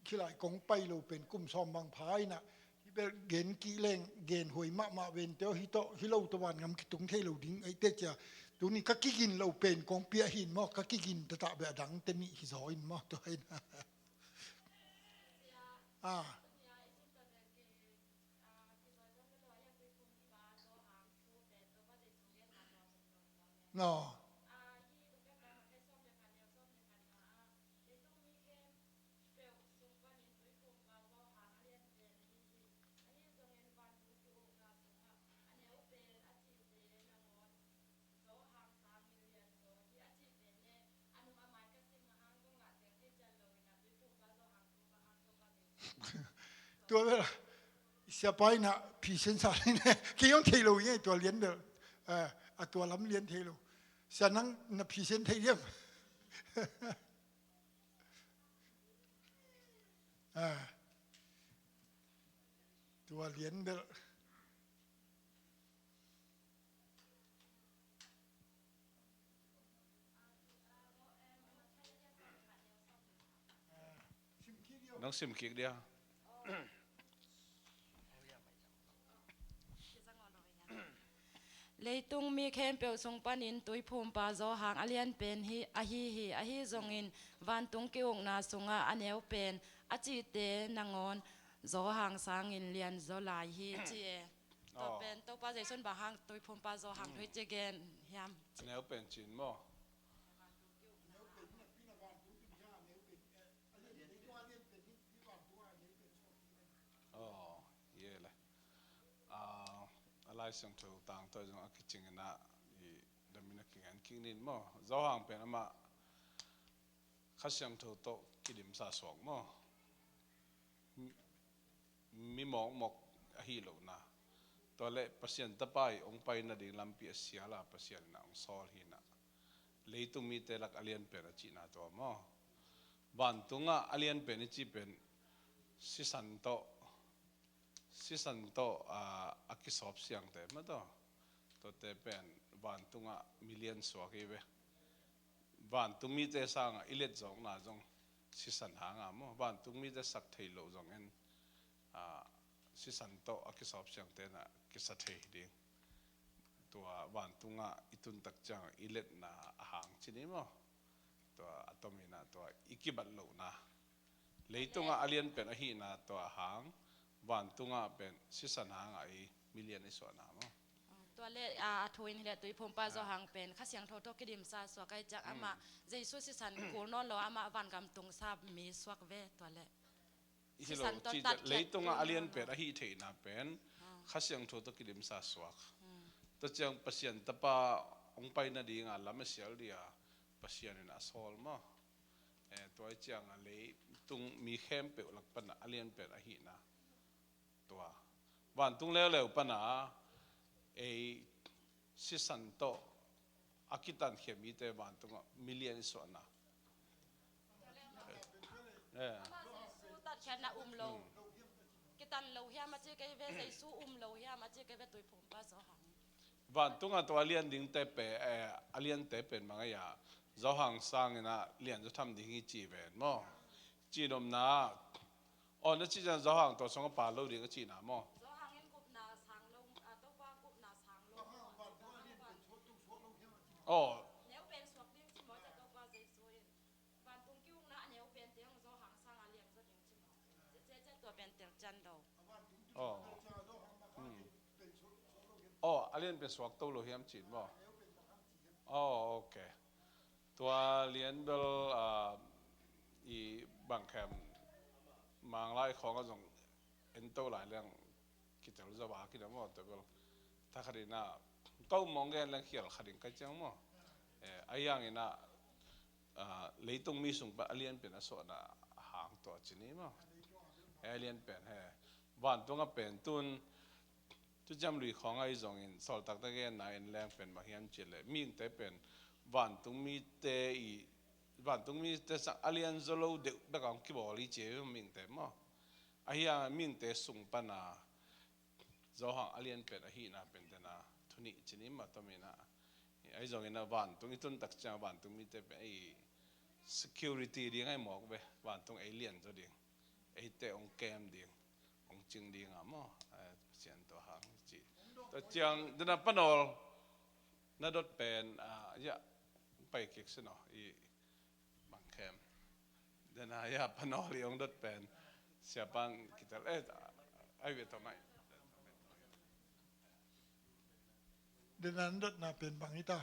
khilai kong pai lo pen kum sawm bang pha inah, hih bel gen kik leng gen huai mahmah vente aw, hih tawh, hih lo tawh vangam kitung thei lo ding ahi teh cia. Tuni ka kigin lo pen kong piak hi in maw, ka kigin taktak beh a dangte nih hi zaw in maw, tua hi inah. Ah. No. Tua bel siapa in a phisen sa ding ne, kei hong thei lo hi, tua lian bel, eh, a tua lam lian thei lo. Sia, nang na phisen thei diam? Ah, tua lian bel. Nang sim kik dia. Leitung mi khempeuh sung panin tuiphumpa Johan a lianpen hi, ahi hi, ahi zongin vantung ki-ukna sungah a neupen a cihte nangawn Johan sangin lianzaw lai hi, ci e. Tua pen Topa Jesu in bang hang tuiphumpa Johan thu hi ci gen hiam? A neupen cin maw? Aw, ye le. Ah, a Lai Siangtho tang tawh zong a kicingin ah, i damin a kingen kik nin maw? Johan pen amah Kha Siangtho tawh kidimsa suak maw? Mi mawkmawk ahi lohna. Tua le Pasian Tapa i hong pai nading lampi a sial a, Pasian in a hong sawl hi na. Leitung mite lak a lianpen a cihna tua maw? Vantungah a lianpen i cih pen sisan tawh, sisan tawh, ah, a kisawp siangte mah tawh. Tuate pen vantungah milian suak hi ve. Vantung mite sangah i let zawkna zong sisan hanga maw? Vantung mite sak thei loh zongin, ah, sisan tawh a kisawp siangte na kisa thei ding. Tua vantungah i tuntak ciang i letna a hang ci ni maw? Tua a tomin ah tua i kibat lohna. Leitungah a lianpen ahihna tua hang, vantungah pen sisan hangah i milian i suahna maw? Tua le, a, a thu in hi le tuiphumpa Johan pen Kha Siangtho tawh kidimsa suak ahih ciang amah Jesu sisan kul nawn lo amah vangam tungsa mi suak ve tua le. I hi lo, sisan tawh ci tat ciat leitungah a lianpen ahih theihna pen Kha Siangtho tawh kidimsa suak. Tua ciang Pasian Tapa hong pai nadinga lam a sial dia Pasian in a sawl maw? Eh, tua ciang a leitung mi khempeuh lak pana a lianpen ahihna. Tua vantung leuleu pana ei sisan tawh a kitankhia mite vantungah milian i suahna. Eh. Amah Jesu tatkhiatna um lo. Kitan lo hiam a ci kei ve, Jesu um lo hiam a ci kei ve, tuiphumpa Johan. Vantungah tua a lian dingte pe, eh, a liante pen bang a ia, Johan sangin a lian zaw tham ding hi ci ven maw? Ci nopna, aw, na ci ciang Johan tua sungah pal lo ding a cihna maw? Johan in gupna sang lo, a, Topa gupna sang lo. Aw. Neupen suak ding ci maw, Topa Jesu in. Vantung ki-ukna a neupen teng Johan sanga lian zaw ding ci maw? Ci ciang tua pen tel cian lo. Aw. Hmm. Aw, a lianpen suak to lo hiam cin maw? Aw, ok. Tua lian bel, ah, i bangkhem Manglai khawngah zong en to lai leng kitel zaw a kina maw, tua bel. Thakhatin ah, ko mong gen leng khial khatin kai ciang maw. Eh, a hiangin ah, ah, leitung mi sung pan a lianpen a suahna a hang tua ci ni maw. Eh, a lianpen he. Vantungah pen tun, tu ciam lui khawng ahi zongin, sawltakte genna in leng pen bang hiam cih leh, mihingte pen vantung mite i, vantung mite sang a lian zaw lo deuh bek a hong kibawl hi ci hi mihingte maw. Ahi hang mihingte sung pana Johan a lianpen ahihna pen tena thu nih ci ni maw, tua mina. Ahi zongin a vantung i tuntak ciang vantung mite pen ei security ding ahi mawk ve, vantung ei lian zaw ding. Eite hong kem ding, hong cing ding a maw, eh, Pasian tua hang ci. Tua ciang, dena Panawl, na dot pen, ah, ya, pai kik si no, i bang kem. Dena ya Panawl i hong dot pen, siapan kitel, eh, ai ve to mai. Dena na dotna pen bang hi ta.